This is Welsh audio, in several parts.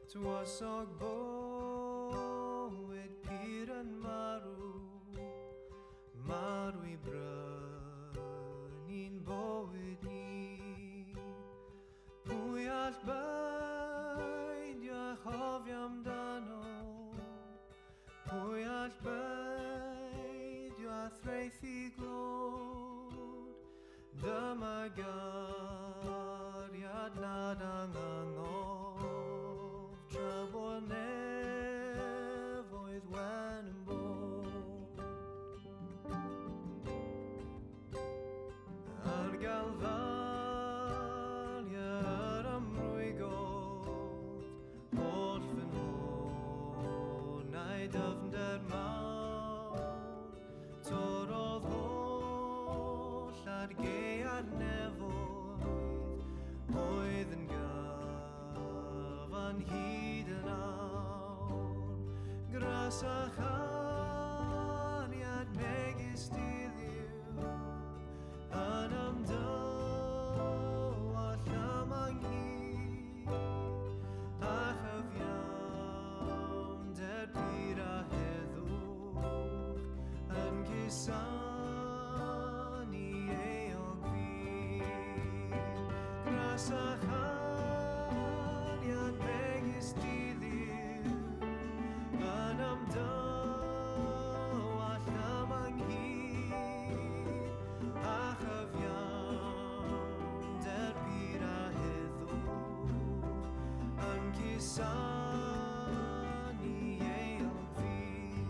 Tywysog bywyd pur yn marw, marw i brynu'n bywyd ni. Pwy all beidio â chofio amdano? Pwy all beidio â thraethu glod? Dyma gariad nad angangof, tra bo nefoedd wen yn bod. Ar Galfaria yr ymrwygodd, holl fy nhonau dyfnder mawr, Torrodd holl ar gaeau'r nefoedd, oedd yn gyfan hyd yn awr. Gras a chariad megis diddiw, yn ymdywallt am ynghyd, a chyfiawnder pur a heddwch. Yn cusanu euog fydd, Gras a chariad megis diddiw, Yn ymdywallt am ynghyd, A chyfiawnder pur a heddwch, Yn cusanu euog fydd.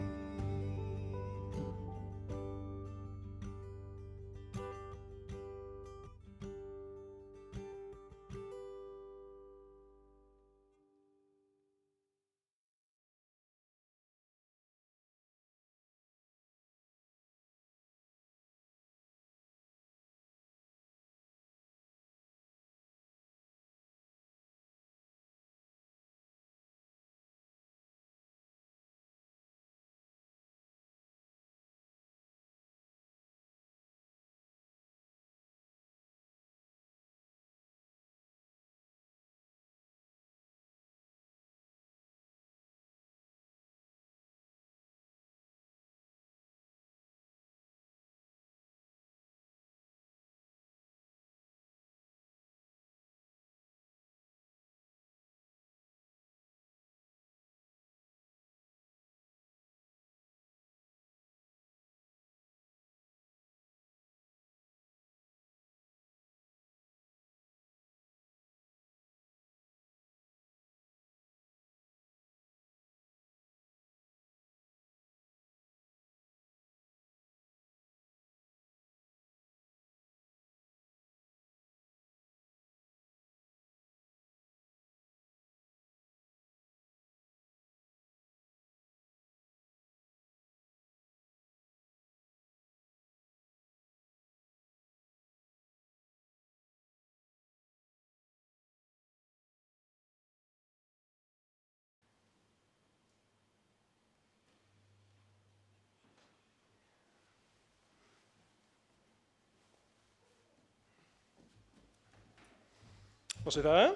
Os dda.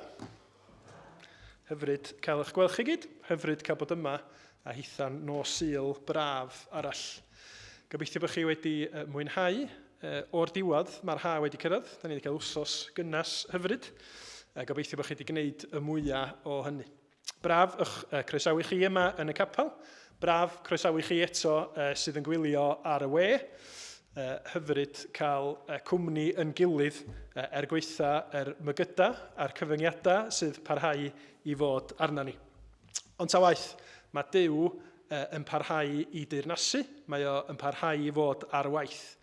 Hyfryd cael eich gweld chi gyd. Hyfryd cael bod yma a hitha'n nos Sul braf arall. Gobeithio bod chi wedi mwynhau. O'r diwedd, mae'r ha wedi cyrraedd. Da ni wedi cael wsos gynnes hyfryd. Gobeithio bod chi wedi gwneud y mwyaf o hynny. Braf ych croesawu chi yma yn y capel. Braf croesawu chi eto sydd yn gwylio ar y we. Hyfryd cael cwmni yn gilydd er gwaetha yr mygyda a'r cyfyngiadau sydd parhau i fod arna ni. Ond ta waeth, mae Duw yn parhau i deyrnasu, mae o yn parhau i fod ar waith.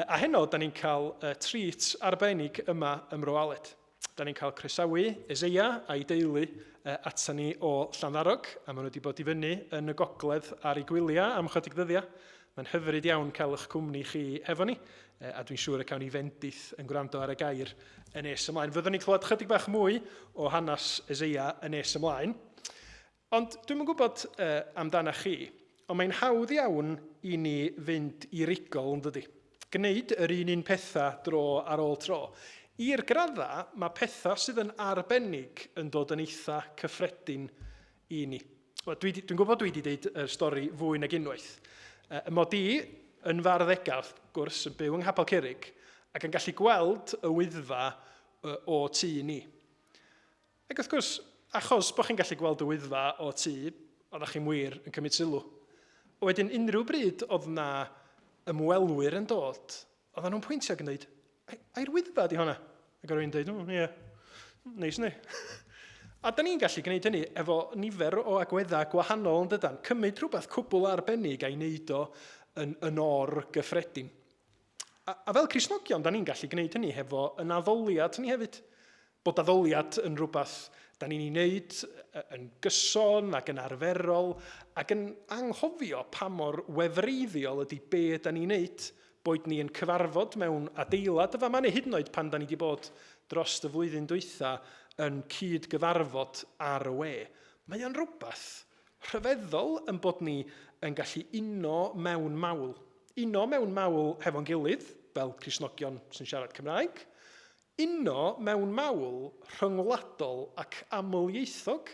A heno, da ni'n cael treat arbennig yma ym Mro Aled. Da ni'n cael croesawu Ezeia a'i deulu ata ni o Llanddarog, a maen nhw wedi bod i fyny yn y gogledd ar eu gwyliau am ychydig ddyddiau. Mae'n hyfryd iawn cael eich cwmni chi hefo ni, a dwi'n siŵr y cawn ni fendith yn gwrando ar y gair yn nes ymlaen. Fyddwn ni'n clywed chydig bach mwy o hanes Ezeia yn nes ymlaen. Ond dwi'm yn gwybod uh, amdana chi, ond mae'n hawdd iawn i ni fynd i rigol, yn dydy? Gwneud yr un un pethau dro ar ôl tro. I'r graddau, mae pethau sydd yn arbennig yn dod yn eitha cyffredin i ni. Wel, dwi'n dwi gwybod dwi wedi deud y stori fwy nag unwaith. Y mod i yn fy arddegau, wrth gwrs, yn byw yng Nghapel Curig, ac yn gallu gweld y wyddfa o tŷ ni. Ac wrth gwrs, achos bod chi'n gallu gweld y wyddfa o tŷ, oeddech chi'n wir yn cymryd sylw. Wedyn, unrhyw bryd oedd na ymwelwyr yn dod, oedden nhw'n pwyntio ac yn dweud, ai'r wyddfa di hwnna? Ac oedd rhywun yn dweud, o, ie, neis ni. A da ni'n gallu gwneud hynny efo nifer o agweddau gwahanol yn dydan. Cymryd rhywbeth cwbl arbennig a'i wneud o yn, yn or gyffredin. A, a fel Cristnogion, da ni'n gallu gwneud hynny hefo yn addoliad ni hefyd. Bod addoliad yn rhywbeth da ni'n ei wneud yn gyson ac yn arferol ac yn anghofio pa mor wefreiddiol ydy be da ni'n wneud, boed ni yn cyfarfod mewn adeilad y fama neu hyd yn oed pan da ni wedi bod dros y flwyddyn dwytha yn cyd-gyfarfod ar y we. Mae o'n rhywbeth rhyfeddol yn bod ni yn gallu uno mewn mawl. Uno mewn mawl hefo'n gilydd, fel Cristnogion sy'n siarad Cymraeg, Uno mewn mawl rhyngwladol ac amlieithog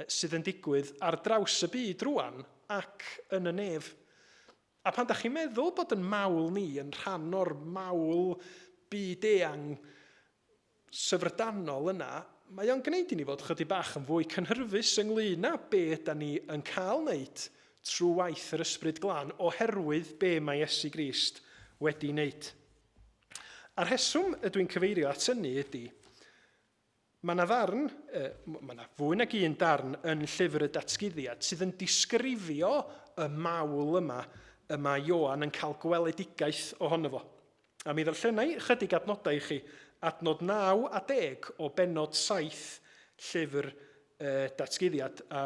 sydd yn digwydd ar draws y byd rŵan ac yn y nef. A pan dach chi'n meddwl bod yn mawl ni yn rhan o'r mawl byd-eang syfrdanol yna, mae o'n gwneud i ni fod chydig bach yn fwy cynhyrfus ynglyn â be ydan ni yn cael wneud trwy waith yr Ysbryd Glân oherwydd be mae Iesu Grist wedi wneud. A'r rheswm ydw i'n cyfeirio at hynny ydy, mae yna ddarn, mae yna fwy nag un darn yn llyfr y datguddiad sydd yn disgrifio y mawl yma y mae Ioan yn cael gweledigaeth ohono fo. A mi ddarllenai ychydig adnodau i chi, adnod 9 a 10 o bennod 7 llyfr y datguddiad. A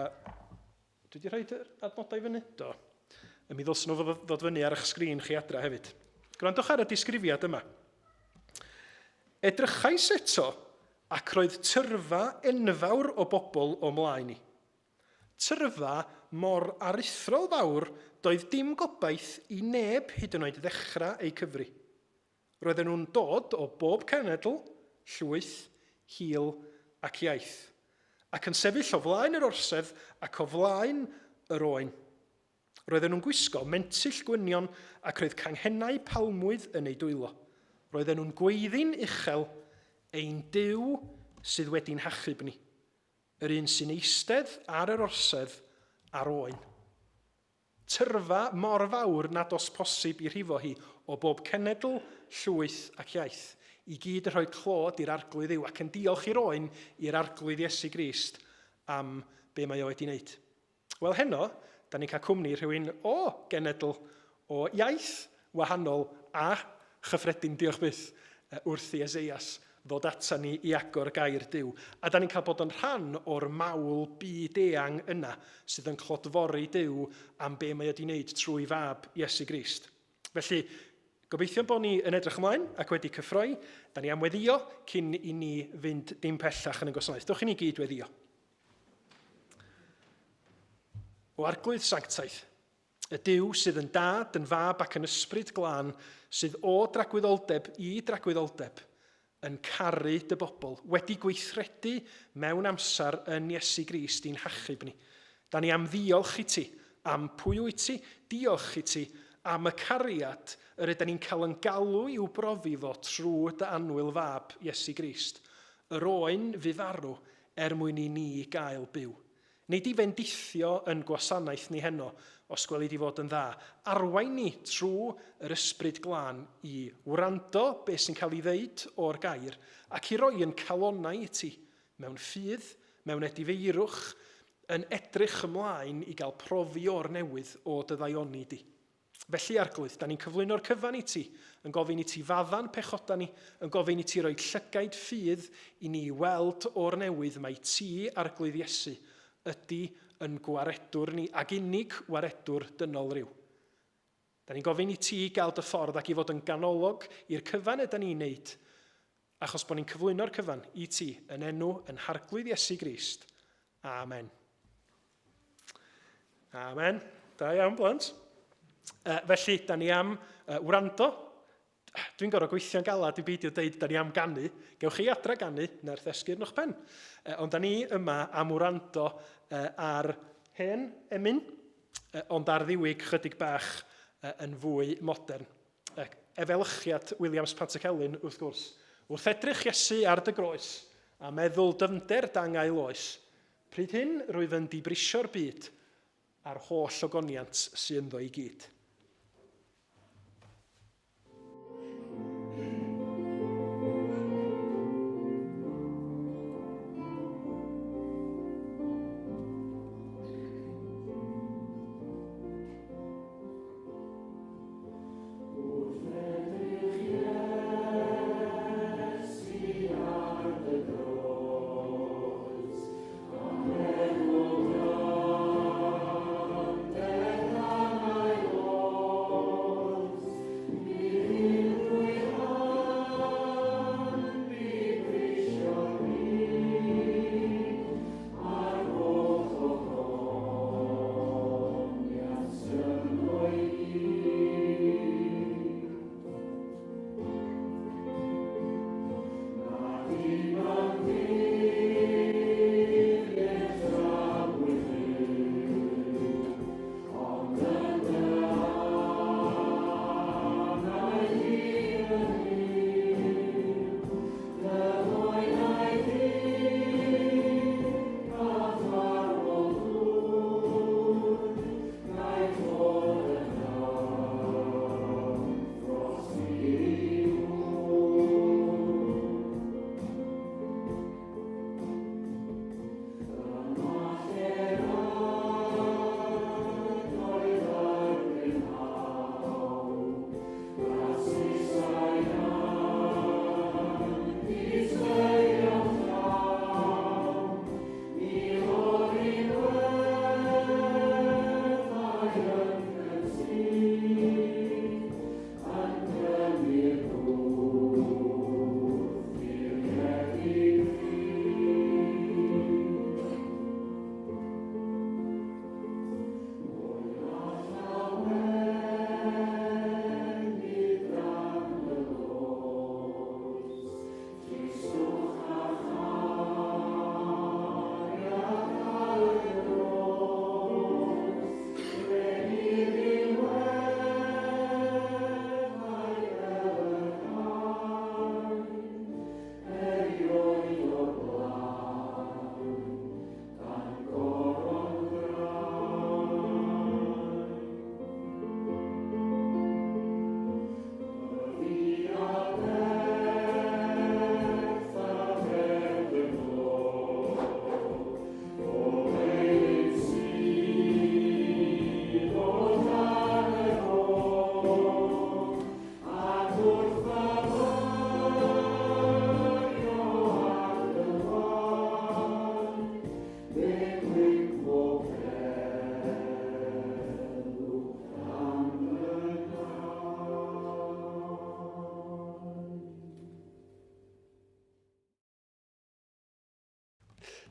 Dwi wedi rhoi yr adnodau fyny? Do. A mi ddylsyn nhw ddod fyny ar eich sgrin chi adra hefyd. Gwrandwch ar y disgrifiad yma. Edrychais eto, ac roedd tyrfa enfawr o bobl o mlaen i. Tyrfa mor aruthrol fawr, doedd dim gobaith i neb hyd yn oed ddechrau eu cyfri. Roedden nhw'n dod o bob cenedl, llwyth, hil ac iaith, ac yn sefyll o flaen yr orsedd ac o flaen yr oen. Roedden nhw'n gwisgo mentyll gwynion ac roedd canghennau palmwydd yn eu dwylo. Roedden nhw'n gweiddi'n uchel, Ein Duw sydd wedi'n hachub ni, yr un sy'n eistedd ar yr orsedd a'r oen. Tyrfa mor fawr nad os posib i rhifo hi, o bob cenedl, llwyth ac iaith, i gyd yn rhoi clod i'r Arglwydd Dduw ac yn diolch i'r Oen, i'r Arglwydd Iesu Grist, am be mae o wedi wneud. Wel heno, da ni'n cael cwmni rhywun o genedl, o iaith wahanol a chyffredin, diolch byth, wrth i Eseias ddod ata ni i agor gair Duw. A da ni'n cael bod yn rhan o'r mawl byd eang yna sydd yn clodfori Duw am be mae wedi wneud trwy fab Iesu Grist. Felly, gobeithio bod ni yn edrych ymlaen ac wedi cyffroi. Da ni am weddio cyn i ni fynd dim pellach yn y gwasanaeth. Dewch i ni gyd weddio. O Arglwydd Sanctaidd, Y Duw sydd yn Dad, yn Fab ac yn Ysbryd Glân, sydd o dragwyddoldeb i dragwyddoldeb, yn caru dy bobl, wedi gweithredu mewn amser yn Iesu Grist i'n hachub ni. Da ni am ddiolch i ti am pwy wyt ti, diolch i ti am y cariad yr yda ni'n cael yn galw i'w brofi fo trwy dy annwyl Fab, Iesu Grist, yr oen fu farw er mwyn i ni gael byw. Nei di fendithio yn gwasanaeth ni heno, os gweli di fod yn dda. Arwain ni trwy yr Ysbryd Glân i wrando be sy'n cael ei ddeud o'r gair, ac i roi yn calonnau i ti, mewn ffydd, mewn edifeirwch, yn edrych ymlaen i gael profi o'r newydd o dy ddaioni di. Felly, Arglwydd, da ni'n cyflwyno'r cyfan i ti, yn gofyn i ti fadda'n pechoda ni, yn gofyn i ti roi llygaid ffydd i ni i weld o'r newydd mai ti, Arglwydd Iesu, ydy yn gwaredwr ni, ag unig waredwr dynol ryw. Da ni'n gofyn i ti gael dy ffordd ac i fod yn ganolog i'r cyfan yda ni'n neud, achos bod ni'n cyflwyno'r cyfan i ti yn enw yn Harglwydd Iesu Grist. Amen. Amen. Da iawn, blant. Felly, da ni am wrando. Dwi'n gorfod gweithio'n galad i beidio deud da ni am ganu. Gewch chi adra ganu, nerth esgyrn o'ch pen. Ond da ni yma am wrando ar hen emyn, ond ar ddiwyg chydig bach yn fwy modern. Efelychiad Williams Pantycelyn, wrth gwrs. Wrth edrych Iesu ar dy groes, a meddwl dyfnder d'angau loes, pryd hyn rwyf yn dibrisio'r byd a'r holl ogoniant sy ynddo i gyd.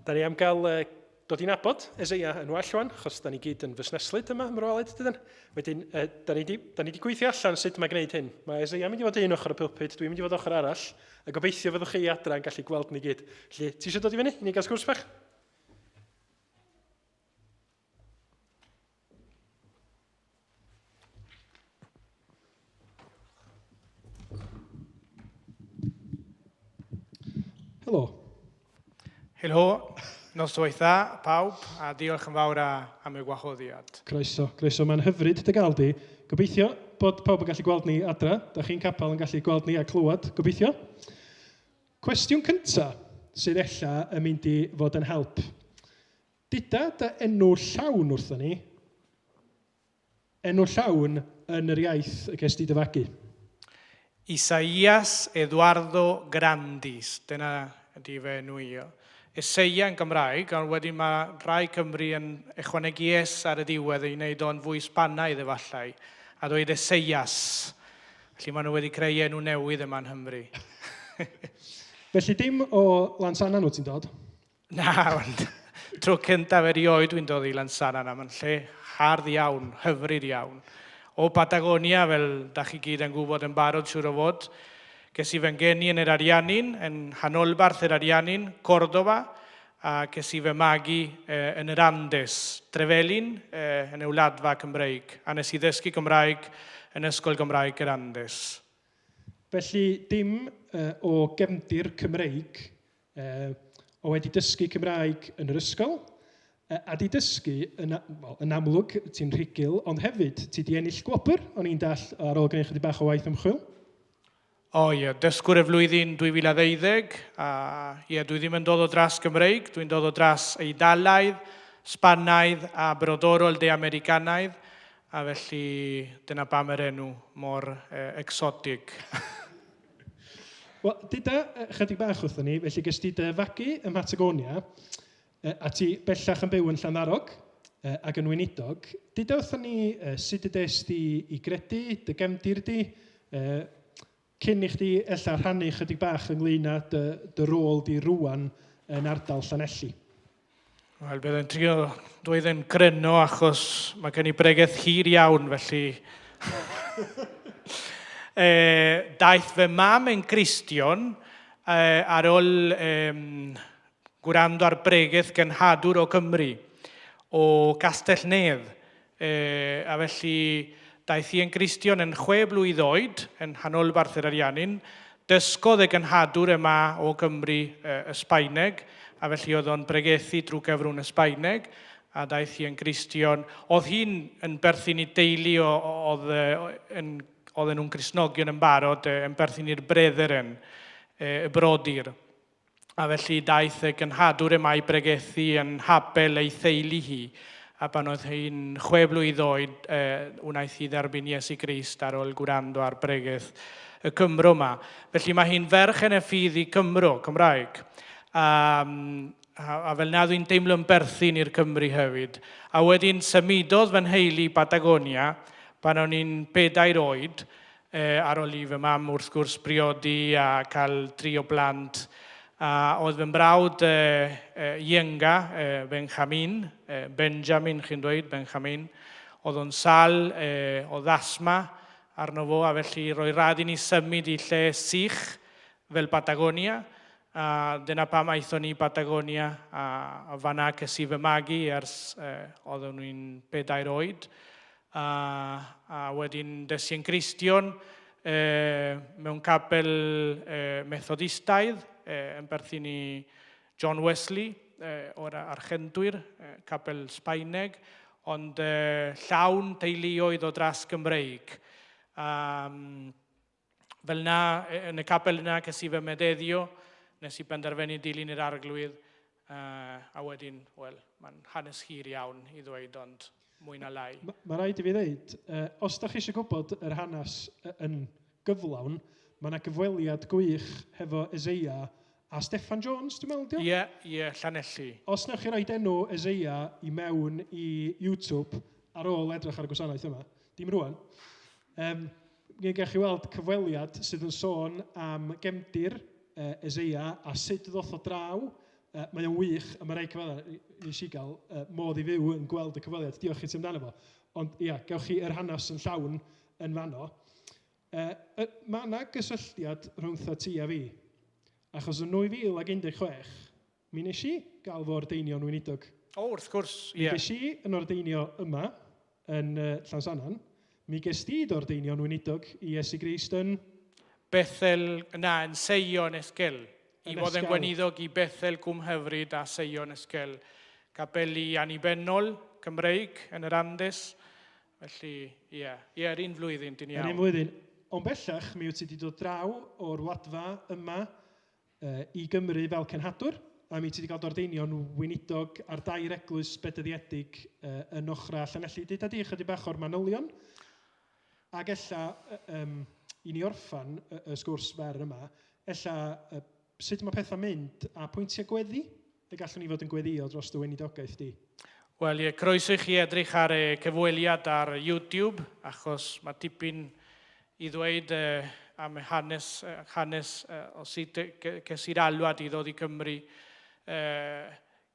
Da ni am gael uh, dod i nabod Ezeia yn well wan, achos da ni gyd yn fusneslyd yma ym Mro Aled, dydyn? Wedyn, uh, da ni di, da ni di gweithio allan sut mae gwneud hyn. Mae Ezeia mynd i fod un ochr y pulpit, dwi'n mynd i fod ochr arall, a gobeithio fyddwch chi adra yn gallu gweld ni gyd. Felly, ti eisiau dod i fyny i ni gael sgwrs bach? Helo. Helo, noswaith dda pawb, a diolch yn fawr am y gwahoddiad. Croeso, croeso, mae'n hyfryd dy gael di. Gobeithio bod pawb yn gallu gweld ni adra. Da chi'n capel yn gallu gweld ni a clywed, gobeithio. Cwestiwn cyntaf sydd ella yn mynd i fod yn help. Duda dy enw llawn wrthon ni. Enw llawn yn yr iaith y ces di dy fagu. Isaías Eduardo Grandis, dyna ydy fy enw i. Eseia yn Gymraeg, ond wedyn mae rhai Cymry yn ychwanegu es ar y diwedd i wneud o'n fwy Spanaidd efallai, a dweud Eseias. Felly maen nhw wedi creu enw newydd yma yng Nghymru. Felly dim o Lansannan wyt ti'n dod? Na, ond tro cyntaf erioed dwi'n dod i Lansannan a mae'n lle hardd iawn, hyfryd iawn. o Patagonia, fel da chi gyd yn gwybod yn barod siŵr o fod. Ces i fy ngeni yn yr Ariannin, yn nghanolbarth yr Ariannin, Cordoba, a ces i fy magu yn yr Andes, Trevelin, yn y Wladfa Cymreig, a nes i ddysgu Cymraeg yn Ysgol Gymraeg yr Andes. Felly, dim o gefndir Cymreig, o wedi dysgu Cymraeg yn yr ysgol, a 'di dysgu, yn, well, yn amlwg, ti'n rhugl, ond hefyd ti 'di ennill gwobr, o'n i'n dall ar ôl gwneud chydig bach o waith ymchwil. O ie, dysgwr y flwyddyn 2012, a ie, dwi ddim yn dod o dras Gymreig, dwi'n dod o dras Eidalaidd, Spanaidd a brodorol De Americanaidd, a felly dyna pam yr enw mor egsotig. Wel, duda chydig bach wrthon ni, felly ges di dy fagu ym Mhatagonia, a ti bellach yn byw yn Llanddarog ac yn weinidog. Duda wrthon ni sut y des di i gredu, dy gefndir di, cyn i chdi ella rhannu chydig bach ynglyn â dy, dy rôl di rwan yn ardal Llanelli. Wel, bydd yn trio dweud yn gryno achos mae gen i bregeth hir iawn, felly... e, daeth fy mam yn Gristion e, ar ôl e, gwrando ar bregeth genhadwr o Gymru, o Gastell Nedd. E, a felly daeth hi yn Gristion yn chwe blwydd oed yn nghanolbarth yr Ariannin. Dysgodd y genhadwr yma o Gymru e, y Sbaeneg, a felly oedd o'n bregethu drwy gyfrwng y Sbaeneg, a daeth hi yn Gristion. Oedd hi'n yn berthyn i deulu oedd, yn, oedden nhw'n Gristnogion yn barod, yn berthyn i'r Brethren, y brodyr. A felly daeth y gynhadwr yma i bregethu yn nghapel ei theulu hi, a pan oedd hi'n chwe blwydd oed, e, wnaeth hi dderbyn Iesu Grist ar ôl gwrando ar bregeth y Cymro yma. Felly mae hi'n ferch yn y ffydd i Cymro, Cymraeg. A, a, a fel na dwi'n teimlo yn berthyn i'r Cymru hefyd. A wedyn symudodd fy nheulu i Patagonia pan o'n i'n pedair oed, Ar ôl i fy mam wrth gwrs briodi a cael tri o blant, a oedd fy mrawd ienga, Benjamin, Benjamin chi'n dweud, Benjamin, oedd o'n sal, oedd asthma arno fo, a felly roi rhaid i ni symud i lle sych fel Patagonia, a dyna pam aethon ni i Patagonia, a, a fanna ces i fy magu ers oeddwn i'n pedair oed. A, a wedyn des i'n Gristion e, mewn capel e, Methodistaidd e, yn perthyn i John Wesley e, o'r Archentwyr, e, capel Sbaeneg, ond e, llawn teuluoedd o dras Gymreig. A, fel na, yn y capel yna, ces i fy mededdio, nes i benderfynu dilyn yr arglwydd, a wedyn, wel, mae'n hanes hir iawn i ddweud, ond mwy na lai. Mae ma rhaid i fi ddeud, os da chi eisiau gwybod yr hanes yn gyflawn, mae yna gyfweliad gwych hefo Eseia a Steffan Jones, dwi'n meddwl, dio? Ie, ie, Llanelli. Os newch chi roed enw Eseia i mewn i YouTube ar ôl edrych ar y gwasanaeth yma, dim rwan, um, Mi gewch chi weld cyfweliad sydd yn sôn am gefndir Eseia a sut ddoth o draw. Mae o'n wych, a mae rhaid cyfadda, nes i gael modd i fyw yn gweld y cyfweliad. Diolch i ti amdano fo. Ond ia, gewch chi yr hanes yn llawn yn fanno. Mae yna gysylltiad rhwngtho ti a fi. Achos yn 2016, Mi wnes i gael fy ordeinio'n weinidog. O, wrth gwrs, ie. Mi ges i yn ordeinio yma, yn Llansannan. Mi ges di dy ordeinio'n weinidog i Iesu Grist yn... Bethel, na, yn Seion Esgel. I fod yn gweinidog i Bethel Cwm Hyfryd a Seion Esgel. Capeli annibynnol Cymreig yn yr Andes. Felly, ie. Ie, yr un flwyddyn, ti'n iawn. Yr un flwyddyn. Ond bellach, mi wyt ti wedi dod draw o'r wladfa yma i Gymru fel cenhadwr, a mi ti wedi cael dy ordeinio'n weinidog ar dair eglwys bedyddiedig yn ochrau Llanelli. Deuda di ychydig bach o'r manylion, ac ella um, i ni orffan y, y sgwrs fer yma, ella sut mae pethau'n mynd a pwyntiau gweddi y gallwn ni fod yn gweddio dros dy weinidogaeth di. Wel, ie, croeso i chi edrych ar y cyfweliad ar YouTube, achos mae tipyn i ddweud am y hanes, hanes o sut ces i'r alwad i ddod i Cymru.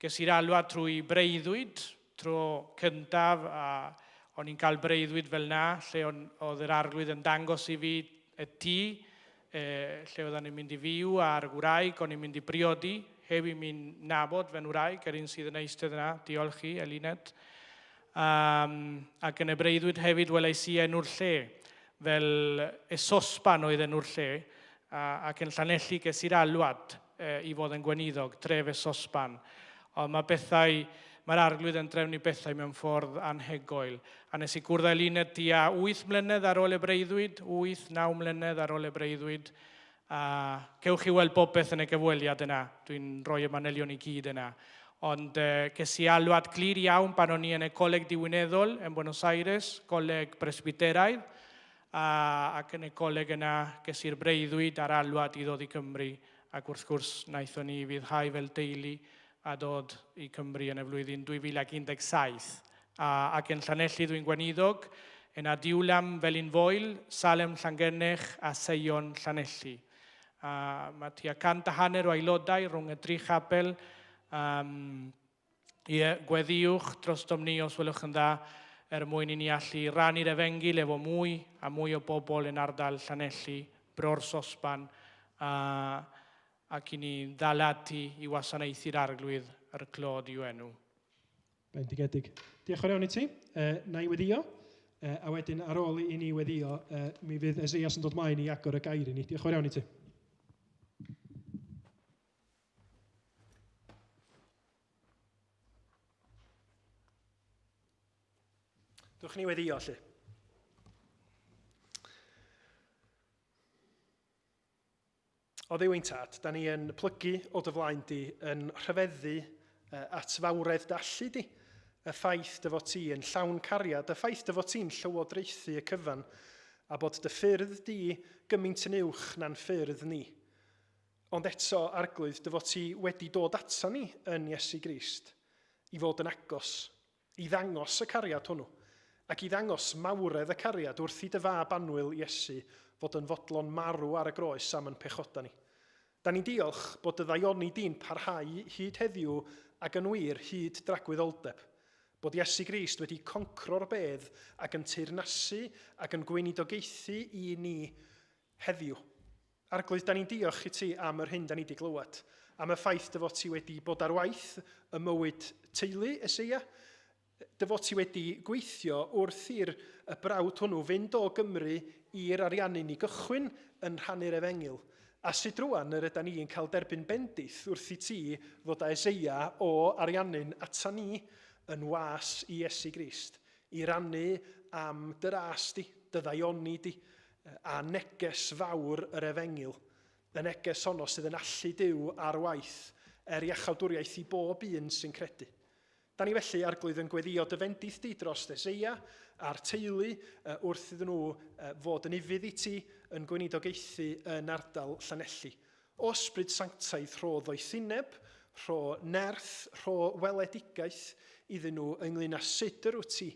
Ces i'r alwad trwy breuddwyd, tro cyntaf, a O'n i'n cael breuddwyd fel 'na, lle o'n, oedd yr arglwydd yn dangos i fi y tŷ, e, lle oedden ni'n mynd i fyw a'r wraig o'n i'n mynd i briodi, heb i mi'n nabod fe'n wraig, yr un sydd yn eistedd yna, diolch i, Elined. Um, ac yn y breuddwyd hefyd welais i enw'r lle, fel y sosban oedd enw'r lle, a, ac yn Llanelli ges i'r alwad e, i fod yn gweinidog, tref y sosban. Ond mae bethau, mae'r arglwydd yn trefnu bethau mewn ffordd anhygoel. A nes i gwrdd â Eluned tua 8 mlynedd ar ôl y breuddwyd, 8, 9 mlynedd ar ôl y breuddwyd. A cewch chi weld popeth yn y gyfweliad yna, dwi'n rhoi y manylion i gyd yna. Ond eh, ces i alwad clir iawn pan o'n i yn y coleg diwinyddol yn Buenos Aires, coleg presbyteraidd, a, ac yn y coleg yna ces i'r breuddwyd a'r alwad i ddod i Cymru, ac wrth gwrs wnaethon ni fuddhau fel teulu a dod i Cymru yn y flwyddyn 2017. A, ac yn Llanelli dwi'n gweinidog, yn Adiwlam, Felin Foel, Salem Llangennech a Seion Llanelli. A mae tua 150 o aelodau rhwng y dri chapel. Um, ie, gweddiwch drostom ni os welwch yn dda er mwyn i ni allu rannu'r efengyl efo mwy a mwy o bobl yn ardal Llanelli, Bro'r Sosban, a, ac i ni ddal ati i wasanaethu'r arglwydd yr clod i'w enw. Bendigedig. Diolch yn fawr iawn i ti. E, na i weddio, e, a wedyn ar ôl i ni weddio, e, mi fydd Eseias yn dod mlaen i agor y gair i ni. Diolch yn fawr iawn i ti. Dwch ni weddio, lle. O Dduw ein Tad, da ni yn plygu o dy flaen di, yn rhyfeddu at fawredd dy allu di, y ffaith dy fod ti yn llawn cariad, y ffaith dy fod ti'n llywodraethu y cyfan, a bod dy ffyrdd di gymaint yn uwch na'n ffyrdd ni. Ond eto, Arglwydd, dy fod ti wedi dod ata ni yn Iesu Grist, i fod yn agos, i ddangos y cariad hwnnw, ac i ddangos mawredd y cariad wrth i dy fab annwyl Iesu fod yn fodlon marw ar y groes am yn pechoda ni. Da ni'n diolch bod dy ddaioni di'n parhau hyd heddiw ac yn wir hyd dragwyddoldeb. Bod Iesu Grist wedi concro'r bedd ac yn teyrnasu ac yn gweinidogaethu i ni heddiw. Arglwydd, da ni'n diolch i ti am yr hyn da ni wedi glywed, am y ffaith dy fod ti wedi bod ar waith ym mywyd teulu Eseia, dy fod ti wedi gweithio wrth i'r y brawd hwnnw fynd o Gymru i'r Ariannin i gychwyn yn rhannu'r efengyl, a sut rwan yr yda ni yn cael derbyn bendith wrth i ti ddod â Eseia o Ariannin ata ni yn was i Iesu Grist, i rannu am dy ras di, dy ddaioni di, a neges fawr yr efengyl, y neges honno sydd yn allu Duw ar waith er iachawdwriaeth i bob un sy'n credu. Da ni felly, Arglwydd, yn gweddio dy fendith di dros Eseia a'r teulu wrth iddyn nhw fod yn ufudd i ti yn gweinidogaethu yn ardal Llanelli. O Ysbryd Sanctaidd, rho ddoethineb, rho nerth, rho weledigaeth iddyn nhw ynglyn â sut yr wyt ti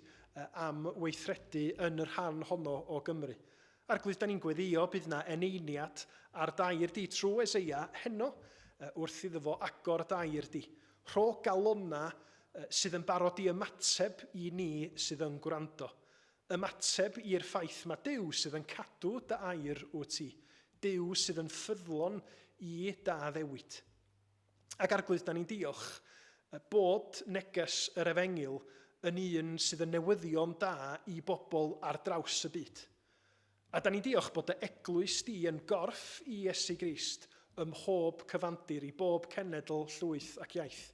am weithredu yn y rhan honno o Gymru. Arglwydd, da ni'n gweddio bydd na eneiniad ar dair di trwy Eseia heno wrth iddo fo agor dair di. Rho galonna sydd yn barod i ymateb i ni sydd yn gwrando. Ymateb i'r ffaith ma Duw sydd yn cadw dy air wyt ti, Duw sydd yn ffyddlon i dy addewid. Ac Arglwydd, da ni'n diolch bod neges yr efengyl yn un sydd yn newyddion da i bobl ar draws y byd. A da ni'n diolch bod dy eglwys di yn gorff i Iesu Grist ym mhob cyfandir, i bob cenedl, llwyth ac iaith.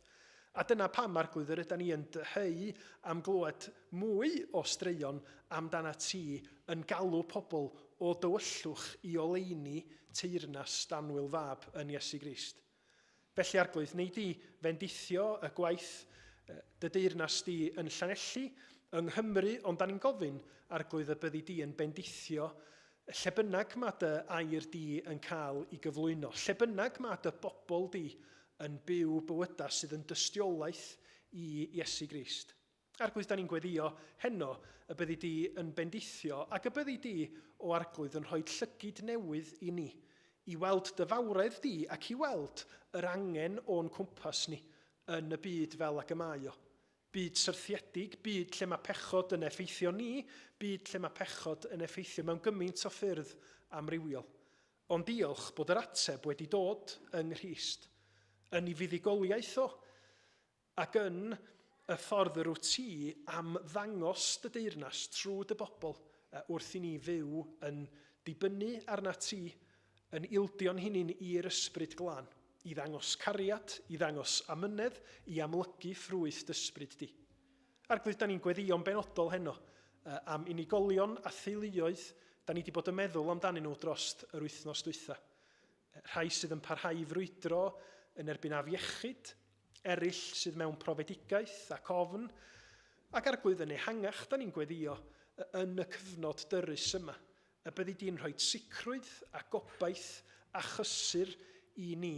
A dyna pam, Arglwydd, yr ydan ni yn dyheu am glywed mwy o straeon amdanat ti yn galw pobl o dywyllwch i oleuni teyrnas d'annwyl Fab yn Iesu Grist. Felly, Arglwydd, wnei di fendithio y gwaith dy deyrnas di yn Llanelli, yng Nghymru, ond da ni'n gofyn, Arglwydd, y byddi di yn bendithio lle bynnag mae dy air di yn cael i gyflwyno, lle bynnag mae dy bobl di yn byw bywydau sydd yn dystiolaeth i Iesu Grist. Arglwydd, da ni'n gweddio heno y byddi di yn bendithio ac y byddi di, o Arglwydd, yn rhoi llygid newydd i ni, i weld dy fawredd di ac i weld yr angen o'n cwmpas ni yn y byd fel ag y mae o. Byd syrthiedig, byd lle mae pechod yn effeithio ni, byd lle mae pechod yn effeithio mewn gymaint o ffyrdd amrywiol. Ond diolch bod yr ateb wedi dod yng Nghrist, yn ei fuddugoliaeth o, ac yn y ffordd yr wyt ti am ddangos dy deyrnas trwy dy bobl wrth i ni fyw yn dibynnu arnat ti, yn ildio'n hunain i'r Ysbryd Glân, i ddangos cariad, i ddangos amynedd, i amlygu ffrwyth d'Ysbryd di. Arglwydd, da ni'n gweddïo'n benodol heno am unigolion a theuluoedd da ni wedi bod yn meddwl amdanyn nhw drost yr wythnos dwytha. Rhai sydd yn parhau i frwydro yn erbyn afiechyd, eraill sydd mewn profedigaeth ac ofn, ac Arglwydd yn ehangach, da ni'n gweddïo yn y cyfnod dyrys yma, y byddi di'n rhoi sicrwydd a gobaith a chysur i ni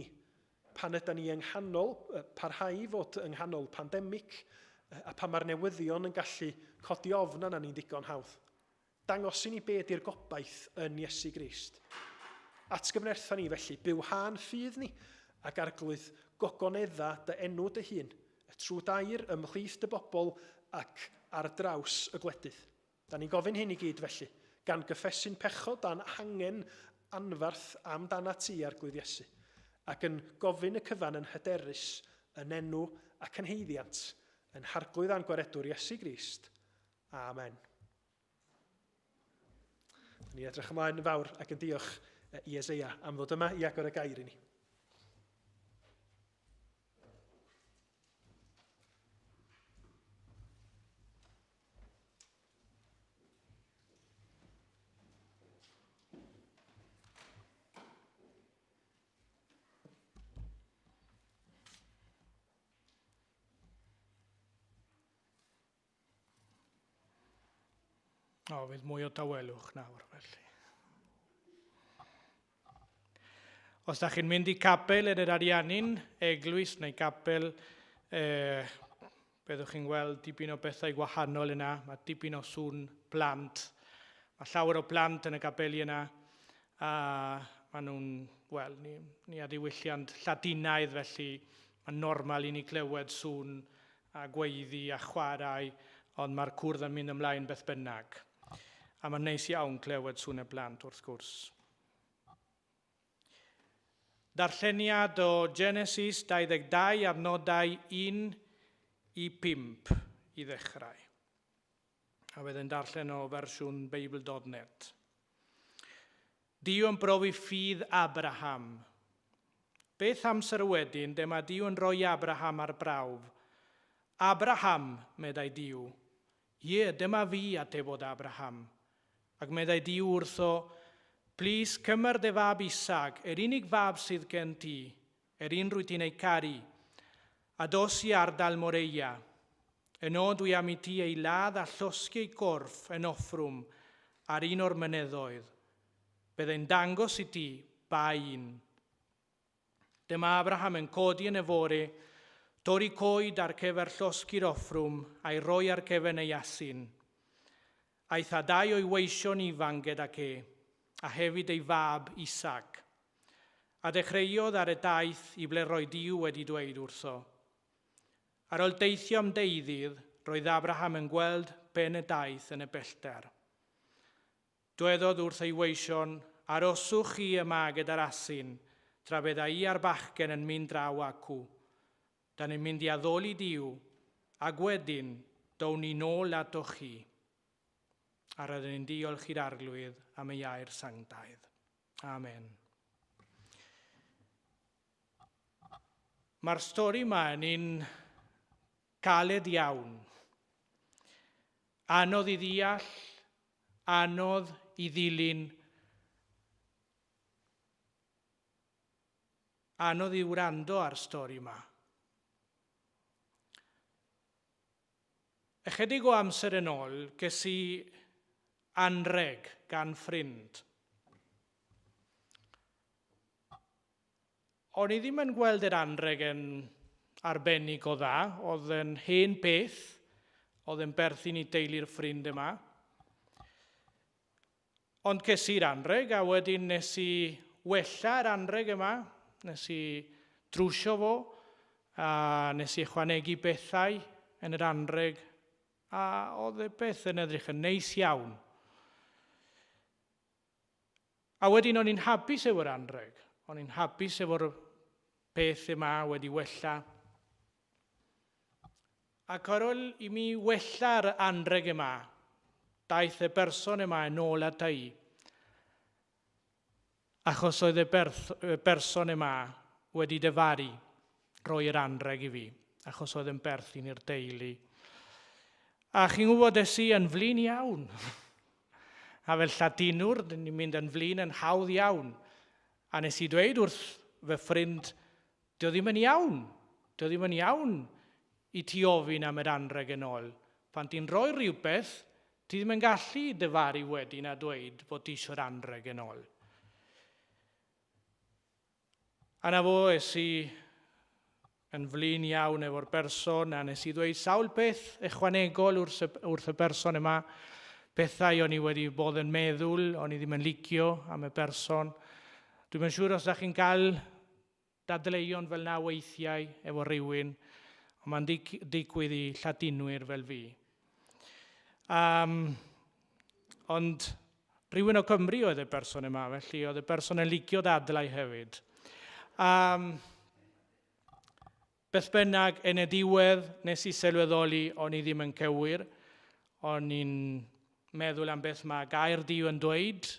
pan ydan ni yng nghanol, parhau i fod yng nghanol pandemig, a pan mae'r newyddion yn gallu codi ofn arna ni'n ddigon hawdd. Dangos i ni be di'r gobaith yn Iesu Grist. Atgyfnertha ni felly, bywhâ'n ffydd ni, ac Arglwydd, gogonedda dy enw dy hun, trwy dair ymhlith dy bobl ac ar draws y gwledydd. Da ni'n gofyn hyn i gyd felly, gan gyffesu'n pechod a'n hangen anferth amdanat ti, Arglwydd Iesu, ac yn gofyn y cyfan yn hyderus yn enw ac yn haeddiant ein Harglwydd a'n Gwaredwr Iesu Grist. Amen. Ni'n edrych ymlaen yn fawr ac yn diolch i Eseia am ddod yma i agor y gair i ni. O, fydd mwy o dawelwch nawr, felly. Os da chi'n mynd i capel yn yr Ariannin, eglwys neu capel, eh, byddwch chi'n gweld dipyn o bethau gwahanol yna. Mae dipyn o sŵn plant. Mae llawer o plant yn y capeli yna, a maen nhw'n, wel, ni, ni a diwylliant Lladinaidd, felly mae'n normal i ni glywed sŵn a gweiddi a chwarae, ond mae'r cwrdd yn mynd ymlaen beth bynnag. A mae'n neis iawn clywed sŵn y blant, wrth gwrs. Darlleniad o Genesis 22 adnodau 1 i 5 i ddechrau. A fydd yn darllen o fersiwn Beibl.net. Duw yn brofi ffydd Abraham. Beth amser wedyn, dyma Duw yn rhoi Abraham ar brawf. Abraham, meddai Duw. Ie, dyma fi, atebodd Abraham. Ac meddai Duw wrtho, Plîs, cymer dy fab Isaac, yr unig fab sydd gen ti, yr un rwyt ti'n ei caru, a dos i ardal Moreia. Yno dwi am i ti ei ladd a llosgi ei gorff yn offrwm ar un o'r mynyddoedd. Byddai'n dangos i ti ba un. Dyma Abraham yn codi yn y fore, torri coed ar gyfer llosgi'r offrwm a'i roi ar gefn ei asyn. Aeth â dau o'i weision ifanc gydag e, a hefyd ei fab Isaac. A dechreuodd ar y daith i ble roedd Duw wedi dweud wrtho. Ar ôl deithio am deuddydd, roedd Abraham yn gweld pen y daith yn y pellter. Dwedodd wrth ei weision, Aroswch chi yma gyda'r asyn, tra bydda i a'r bachgen yn mynd draw acw. Da ni'n mynd i addoli Duw, ac wedyn down ni nôl atoch chi. A rydyn ni'n diolch i'r Arglwydd am ei air sanctaidd. Amen. Mae'r stori yma yn un Caled iawn. Anodd i ddeall, anodd i ddilyn, anodd i wrando ar stori yma. Ychydig o amser yn ôl, ges i anrheg gan ffrind. O'n i ddim yn gweld yr anrheg yn arbennig o dda, oedd yn hen beth, oedd yn berthyn i deulu'r ffrind yma. Ond ces i'r anrheg a wedyn nes i wella'r anrheg yma, nes i drwsio fo, a nes i ychwanegu bethau. yn yr anreg, a oedd y peth yn edrych yn neis iawn. A wedyn o'n i'n hapus efo'r anreg. O'n i'n hapus efo'r peth yma wedi wella. Ac ar ôl i mi wella'r anreg yma, daeth y berson yma yn ôl ata i. Achos oedd y, berth, y berson yma wedi dyfaru rhoi yr anreg i fi, achos oedd yn berthyn i'r deulu. A chi'n gwybod, es i yn flin iawn. A fel Lladinwr, dyn ni'n mynd yn flin yn hawdd iawn. A nes i dweud wrth fy ffrind, dio ddim yn iawn, dio ddim yn iawn i ti ofyn am yr anrheg yn ôl. Pan ti'n rhoi rhywbeth, ti ddim yn gallu dyfaru wedyn a dweud bod ti eisiau'r anrheg yn ôl. A 'na fo, es i yn flin iawn efo'r berson a nes i ddweud sawl peth ychwanegol wrth y, wrth y berson yma, pethau o'n i wedi bod yn meddwl, o'n i ddim yn licio am y berson. Dwi'm yn siŵr os da chi'n cael dadleuon fel 'na weithiau efo rhywun, ond mae'n digwydd i Lladinwyr fel fi. Um, ond rhywun o Cymru oedd y berson yma, felly oedd y berson yn licio dadlau hefyd. Um, beth bynnag, yn y diwedd, nes i sylweddoli o'n i ddim yn cywir. O'n i'n meddwl am beth mae gair Duw yn dweud,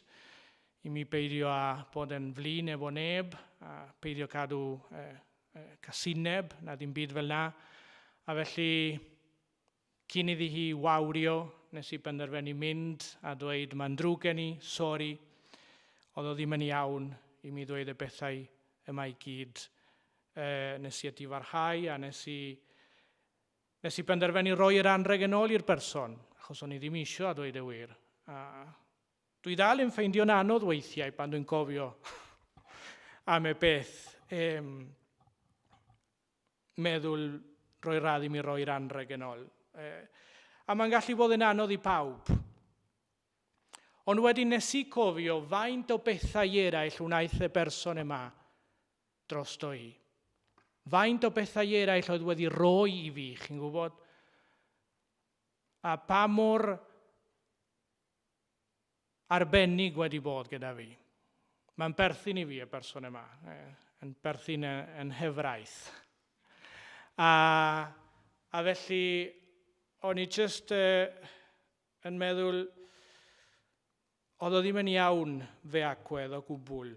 i mi beidio â bod yn flin efo neb, a peidio cadw eh, eh, casineb, na ddim byd fel na. A felly, Cyn iddi hi wawrio, nes i benderfynu mynd a dweud mae'n ddrwg gen i, sori, oedd o ddim yn iawn i mi ddweud y bethau yma i gyd. E, nes i edifarhau a nes i, nes i benderfynu roi yr anrheg yn ôl i'r berson, achos o'n i ddim eisiau a dweud y wir. A dwi dal yn ffeindio'n anodd weithiau pan dwi'n cofio am y beth. Um, meddwl rhoi radd i mi roi'r anrheg yn ôl. A mae'n gallu bod yn anodd i pawb. Ond wedyn nes i cofio faint o bethau eraill wnaeth y berson yma drosto i. Faint o bethau eraill oedd wedi rhoi i fi, chi'n gwybod? A pa mor arbennig wedi bod gyda fi. Mae'n perthyn i fi, y berson yma, yn perthyn yn hyfraith. A, a felly, o'n i jyst uh, yn meddwl, oedd o ddim yn iawn fe agwedd o gwbl.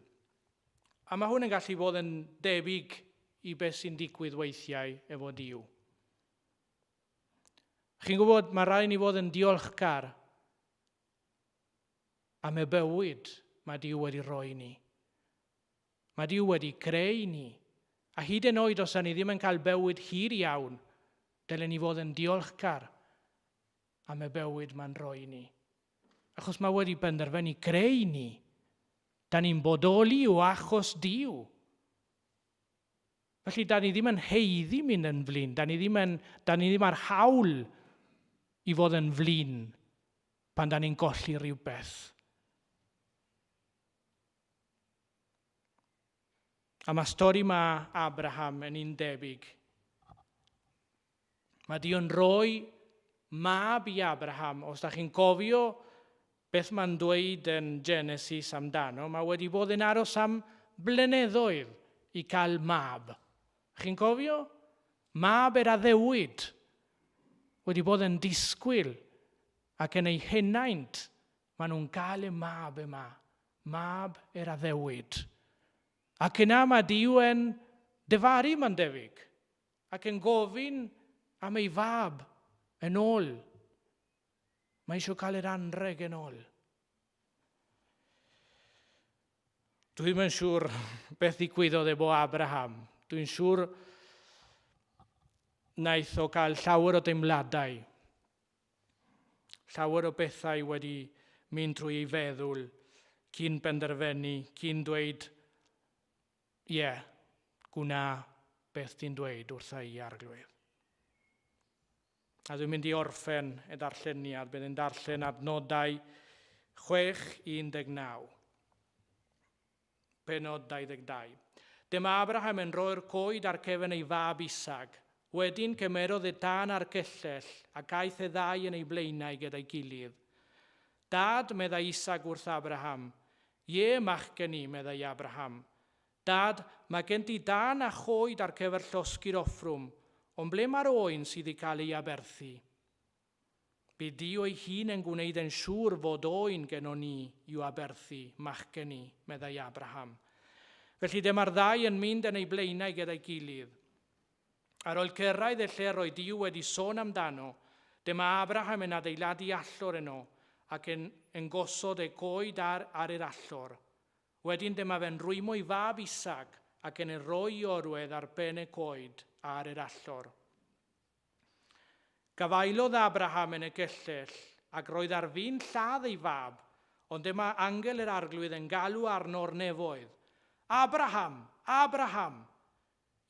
A mae hwn yn gallu bod yn debyg i beth sy'n digwydd weithiau efo Duw. Chi'n gwybod, mae rhaid ni fod yn diolchgar am y bywyd mae Duw wedi rhoi ni. Mae Duw wedi creu ni. A hyd yn oed os ni ddim yn cael bywyd hir iawn, dylen ni fod yn diolchgar am y bywyd mae'n rhoi ni. Achos mae wedi penderfynu creu ni. Da ni'n bodoli o achos Duw. Felly, da ni ddim yn haeddu mynd yn flin. Da ni ddim, yn, da ni ddim ar hawl i fod yn flin pan da ni'n golli rhywbeth. A mae stori mae Abraham yn un debyg. Mae Duw yn rhoi mab i Abraham. Os da chi'n cofio beth mae'n dweud yn Genesis amdano, mae wedi bod yn aros am blynyddoedd i cael mab. Chi'n cofio? Mab yr addewid wedi bod yn disgwyl ac yn ei henaint maen nhw'n cael y mab yma, mab yr addewid. Ac yna mae Duw yn dyfaru, mae'n debyg. Ac yn gofyn am ei fab yn ôl. Mae eisiau cael yr anrheg yn ôl. Dwi'm yn siŵr beth ddigwyddodd efo Abraham. Dwi'n siŵr wnaeth o gael llawer o deimladau. Llawer o bethau wedi mynd trwy ei feddwl cyn benderfynu, cyn dweud, Ie, gwna beth ti'n dweud wrtha i, Arglwydd. A dwi'n mynd i orffen y darlleniad, bydd yn darllen adnodau 6.19. Penod 22. Dyma Abraham yn rhoi'r coed ar cefn ei fab Isaac. Wedyn cymerodd e tân a'r gyllell, ac aeth y ddau yn eu blaenau gyda'i gilydd. Dad, meddai Isaac wrth Abraham. Ie, machgen i, meddai Abraham. Dad, mae gen ti dân a choed ar gyfer llosgi'r offrwm, ond ble mae'r oen sydd i cael ei aberthu? Bydd Duw ei hun yn gwneud yn siŵr fod oen gennon ni i'w aberthu, machgen i, meddai Abraham. Felly dyma'r ddau yn mynd yn eu blaenau gyda'i gilydd. Ar ôl cyrraedd y lle roedd Duw wedi sôn amdano, dyma Abraham yn adeiladu allor yno ac yn, yn gosod y coed ar, ar yr allor. Wedyn dyma fe'n rwymo'i fab Isaac ac yn ei roi i orwedd ar ben y coed ar yr allor. Gafaelodd Abraham yn y gyllell, ac roedd ar fin lladd ei fab, ond dyma angel yr Arglwydd yn galw arno o'r nefoedd, Abraham! Abraham!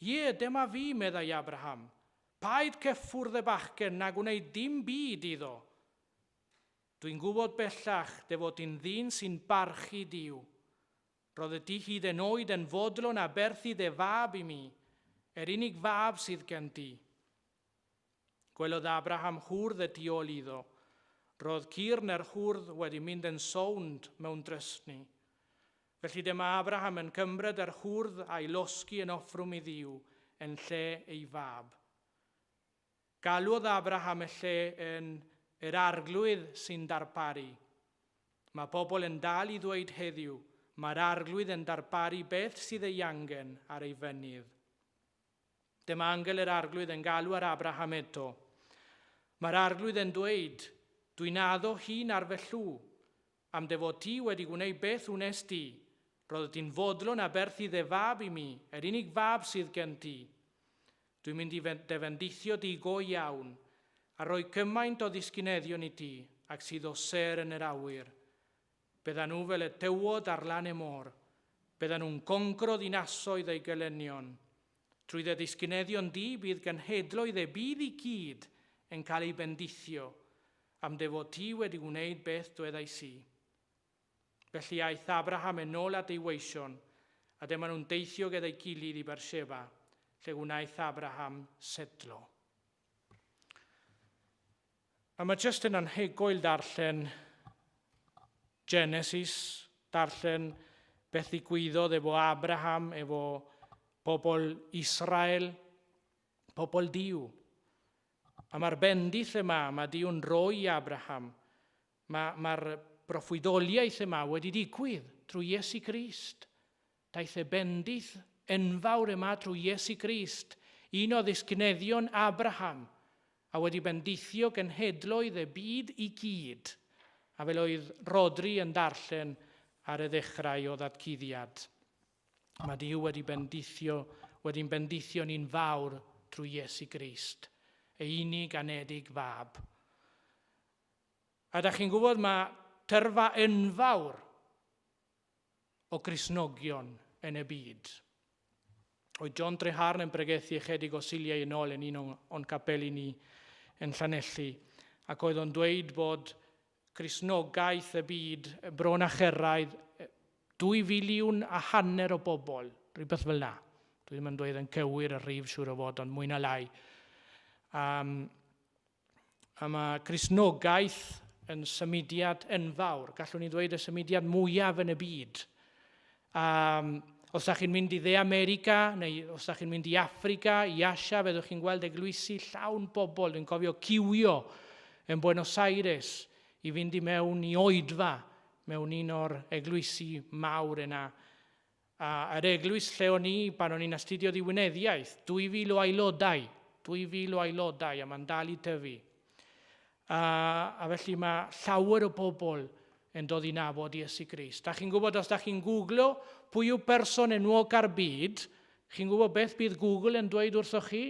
Ie, dyma fi, meddai Abraham. Paid cyffwrdd y bachgen na gwneud dim byd iddo. Dwi'n gwybod bellach dy fod di'n ddyn sy'n barchu Duw. Roeddet ti hyd yn oed yn fodlon aberthu dy fab i mi, yr unig fab sydd gen ti. Gwelodd Abraham hwrdd y tu ôl iddo. Roedd cyrn yr hwrdd wedi mynd yn sownd mewn drysni. Felly dyma Abraham yn cymryd yr hwrdd a'i losgi yn offrwm i Dduw yn lle ei fab. Galwodd Abraham y lle yn Yr Arglwydd sy'n darparu. Mae pobl yn dal i ddweud heddiw, Mae'r Arglwydd yn darparu beth sydd ei angen ar ei fynydd. Dyma angel yr Arglwydd yn galw ar Abraham eto. Mae'r Arglwydd yn dweud, Dwi'n addo hun ar fy llw, am dy fod ti wedi gwneud beth wnes di, roeddet ti'n fodlon aberthu dy fab i mi, yr unig fab sydd gen ti. Dwi'n mynd i dy fendithio di go iawn, a rhoi cymaint o ddisgyneddion i ti ag sydd o sêr yn yr awyr. Byddan nhw fel y tywod ar lan y môr. Byddan nhw'n concro ddinasoedd eu gelynion. Trwy dy ddisgyneddion di bydd genhedloedd y byd i gyd yn cael eu bendithio, am dy fod ti wedi gwneud beth dwedais i. Felly aeth Abraham yn ôl at ei weision, a dyma nhw'n deithio gyda'i gilydd i Beersheba, lle gwnaeth Abraham setlo. A mae jyst yn anhygoel darllen Genesis, darllen beth ddigwyddodd efo Abraham, efo pobl Israel, pobl Duw. A mae'r bendith yma, mae Duw'n rhoi i Abraham, Mae'r ma broffwydoliaeth yma wedi digwydd trwy Iesu Grist. Daeth y bendith enfawr yma trwy Iesu Grist, un o ddisgyneddion Abraham, a wedi bendithio genhedloedd y byd i gyd, a fel oedd Rhodri yn darllen ar y ddechrau o ddatguddiad. Mae Duw wedi bendithio, wedi'n bendithio ni'n fawr trwy Iesu Grist, ei unig anedig fab. A da chi'n gwybod mae tyrfa enfawr o Gristnogion yn y byd. Oedd John Treharne yn pregethu ychydig o Suliau yn ôl yn un o'n capeli ni yn Llanelli, ac oedd o'n dweud bod Cristnogaeth y byd bron a chyrraedd 2 filiwn a hanner o bobl, rhywbeth fel 'na. Dwi ddim yn dweud yn cywir y rhif siŵr o fod, ond mwy na lai. Um, A mae Cristnogaeth yn symudiad enfawr, gallwn ni ddweud y symudiad mwyaf yn y byd. A os ydych chi'n mynd i Dde America neu os ydych chi'n mynd i Affrica, i Asia, fyddwch chi'n gweld eglwysi llawn bobl. Dwi'n cofio ciwio yn Buenos Aires i fynd i mewn i oedfa mewn un o'r eglwysi mawr yna. A yr eglwys lle o'n i pan o'n i'n astudio ddiwinyddiaeth, 2,000 o aelodau, 2,000 o aelodau, a mae'n dal i tyfu. A, a felly mae llawer o bobl yn dod i nabod Iesu Grist. Da chi'n gwybod os da chi'n googlo pwy yw person enwog ar byd, chi'n gwybod beth bydd Google yn dweud wrthoch chi?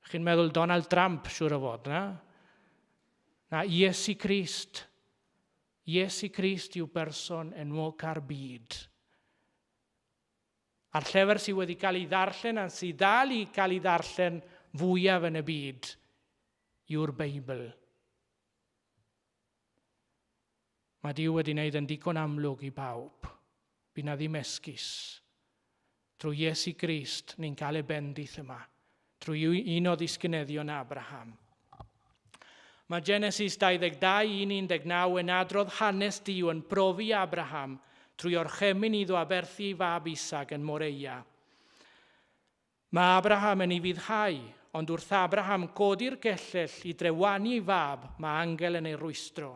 Chi'n meddwl Donald Trump, siŵr o fod, na? Na, Iesu Grist. Iesu Grist yw berson enwoca'r byd. A'r llyfr sydd wedi cael ei ddarllen a sydd dal i cael ei ddarllen fwyaf yn y byd yw'r Beibl. Mae Duw wedi wneud yn digon amlwg i bawb. Bydd na ddim esgus. Trwy Iesu Grist, ni'n cael y bendith yma. trwy un o ddisgyneddion Abraham. Mae Genesis 22, 1-19 yn adrodd hanes Duw yn profi Abraham trwy orchymyn iddo aberthu ei fab Isaac yn Moreia. Mae Abraham yn ufuddhau, ond wrth Abraham godi'r gellell i drewanu ei fab, mae angel yn ei rwystro.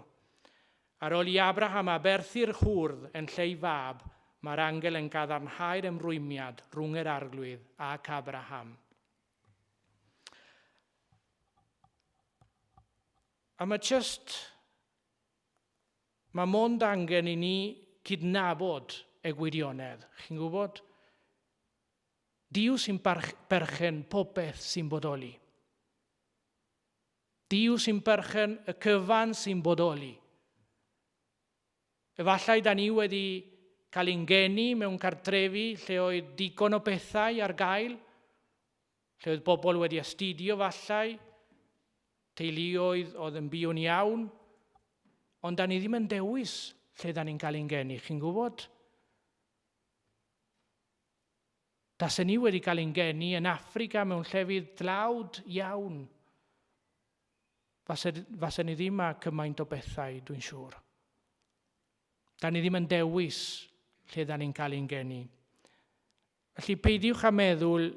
Ar ôl i Abraham aberthu'r hwrdd yn lle ei fab, mae'r angel yn gadarnhau'r ymrwymiad rhwng yr Arglwydd ac Abraham. A mae just... Mae mond angen i ni cydnabod y gwirionedd. Chi'n gwybod? Duw sy'n berchen popeth sy'n bodoli. Duw sy'n berchen y cyfan sy'n bodoli. Efallai da ni wedi cael ein geni mewn cartrefi lle oedd digon o bethau ar gael, lle oedd bobl wedi astudio fallai, teuluoedd oedd yn byw'n iawn, ond da ni ddim yn dewis lle da ni'n cael ein geni, chi'n gwybod? Tasen ni wedi cael ein geni yn Affrica mewn llefydd dlawd iawn, fase, fase ni ddim â cymaint o bethau, dwi'n siŵr. Da ni ddim yn dewis lle da ni'n cael ein geni. Felly peidiwch â meddwl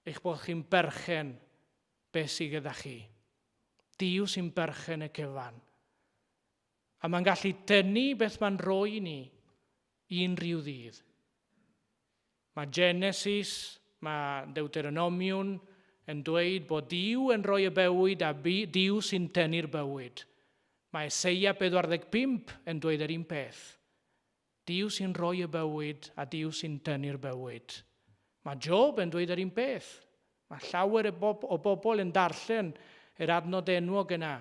eich bod chi'n berchen beth sydd gyda chi. Duw sy'n berchen y cyfan. A mae'n gallu tynnu beth mae'n rhoi i ni unrhyw ddydd. Mae Genesis, mae Deuteronomiwn yn dweud bod Duw yn rhoi y bywyd a Duw sy'n tynnu'r bywyd. Mae Eseia 45 yn dweud yr un peth. Duw sy'n rhoi y bywyd a Duw sy'n tynnu'r bywyd. Mae Job yn dweud yr un peth. Mae llawer o bobl yn darllen yr adnod enwog yna,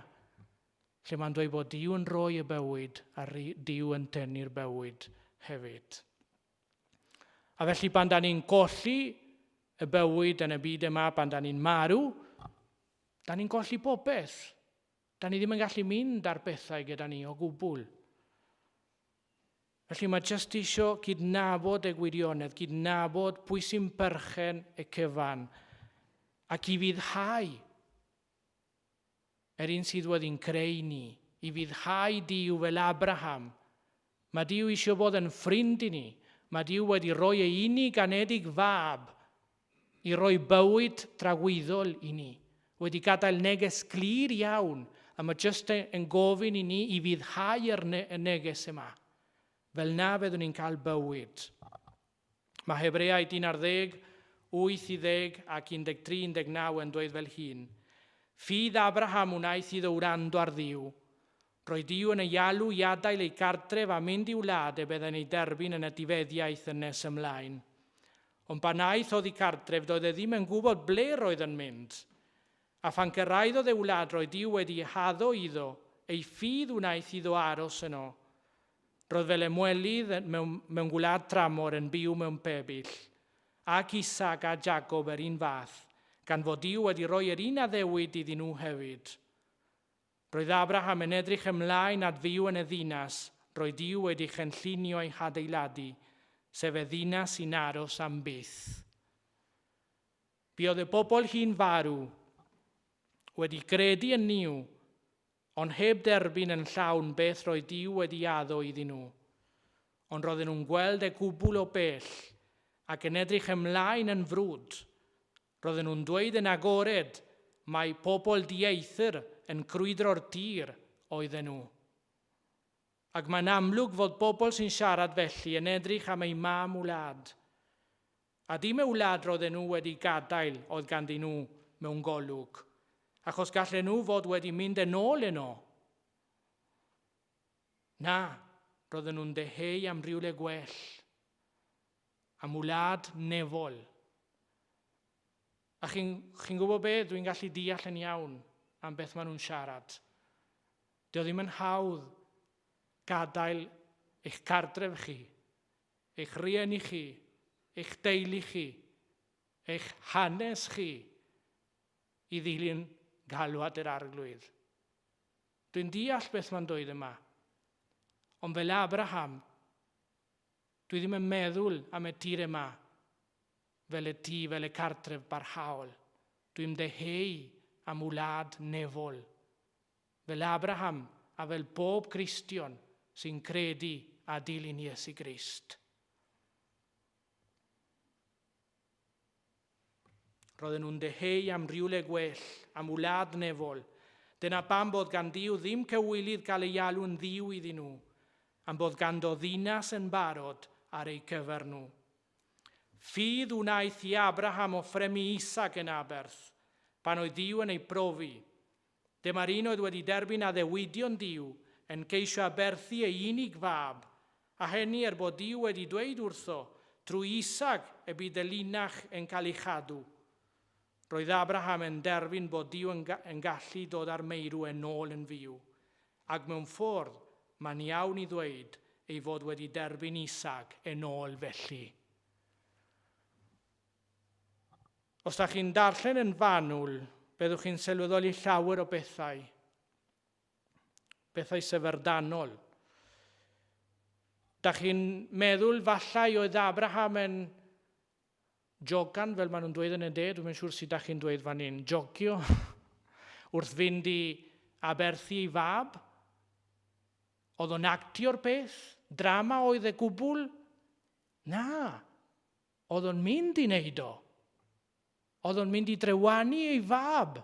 lle mae'n dweud bod Duw yn rhoi y bywyd a Duw yn tynnu'r bywyd hefyd. A felly pan da ni'n colli y bywyd yn y byd yma, pan da ni'n marw, da ni'n colli popeth. Da ni ddim yn gallu mynd ar bethau gyda ni o gwbl. Felly mae jyst isio cydnabod y gwirionedd, cydnabod pwy sy'n berchen y cyfan, ac i fyddhau yr un sydd wedi'n creu ni, i fyddhau Duw fel Abraham. Mae Duw eisiau bod yn ffrind i ni. Mae Duw wedi rhoi ei unig anedig fab i roi bywyd tragwyddol i ni. Wedi gadael neges glir iawn, a mae jyst yn gofyn i ni i fyddhau yr ne y neges yma. Fel na fyddwn ni'n cael bywyd. Mae Hebreaid 11, 8 i 10 ac 13, 19 yn dweud fel hyn. Ffydd Abraham wnaeth iddo wrando ar Dduw. Roedd Duw yn ei alw i adael ei gartref a mynd i'w wlad e byddai'n ei derbyn yn etifeddiaeth yn nes ymlaen. Ond pan aeth oddi cartref doedd e ddim yn gwybod ble roedd yn mynd. A phan gyrraeddodd ei wlad roedd Duw wedi haddo iddo, ei ffydd wnaeth iddo aros yno. Roedd fel ymwelydd mewn, mewn gwlad tramor yn byw mewn pebyll. Ac Isaac a Jacob yr un fath, gan fod Duw wedi rhoi yr un addewid iddyn nhw hefyd. Roedd Abraham yn edrych ymlaen at fyw yn y ddinas roedd Duw wedi chynllunio ei hadeiladu, sef y ddinas sy'n aros am byth. Buodd y bobl hyn farw, wedi credu yn Nuw, ond heb derbyn yn llawn beth roedd Duw wedi addo iddyn nhw. Ond roedden nhw'n gweld e gwbl o bell, ac yn edrych ymlaen yn frwd. Roedden nhw'n dweud yn agored mai pobl dieithr yn crwydro'r tir oedden nhw. Ac mae'n amlwg fod bobl sy'n siarad felly yn edrych am eu mam wlad. A dim y wlad roedden nhw wedi gadael oedd ganddyn nhw mewn golwg, achos gallen nhw fod wedi mynd yn ôl yno. Na, roedden nhw'n deheu am rywle gwell. Am wlad nefol. A chi'n chi gwybod be? Dwi'n gallu deall yn iawn am beth maen nhw'n siarad. Dio ddim yn hawdd gadael eich cartref chi, eich rieni chi, eich deulu chi, eich hanes chi i ddilyn galwad yr arglwydd. Dwi'n deall beth mae'n dweud yma. Ond fel Abraham, Dwi ddim yn meddwl am y tir yma. fel y tŷ, fel y cartref barhaol. Dwi'n deheu am wlad nefol. Fel Abraham a fel bob Cristion sy'n credu a dilyn Iesu Grist. Roedden nhw'n deheu am rywle gwell, am wlad nefol. Dyna pam bod gan Dduw ddim cywilydd gael ei alw'n Dduw iddyn nhw, am bod ganddo ddinas yn barod ar eu cyfer nhw. Ffydd wnaeth i Abraham offrymu Isaac yn aberth, pan oedd Duw yn ei brofi. Dyma'r un oedd wedi derbyn addewidion Duw yn ceisio aberthu ei unig fab, a hynny er bod Duw wedi dweud wrtho, Trwy Isaac y bydd dy linach yn cael ei chadw. Roedd Abraham yn derbyn bod Duw yn, yn gallu dod â'r meirw yn ôl yn fyw, ac mewn ffordd, mae'n iawn i ddweud ei fod wedi derbyn Isaac yn ôl felly. Os da chi'n darllen yn fanwl, byddwch chi'n sylweddoli llawer o bethau. Bethau syfrdanol. Da chi'n meddwl fallai oedd Abraham yn jogan, fel maen nhw'n dweud yn y de, dwi'n siŵr sut da chi'n dweud fan hyn, jogio, wrth fynd i aberthu ei fab. Oedd o'n actio'r peth? Drama oedd e gwbl? Na, Oedd o'n mynd i wneud o. Oedd o'n mynd i drewanu ei fab.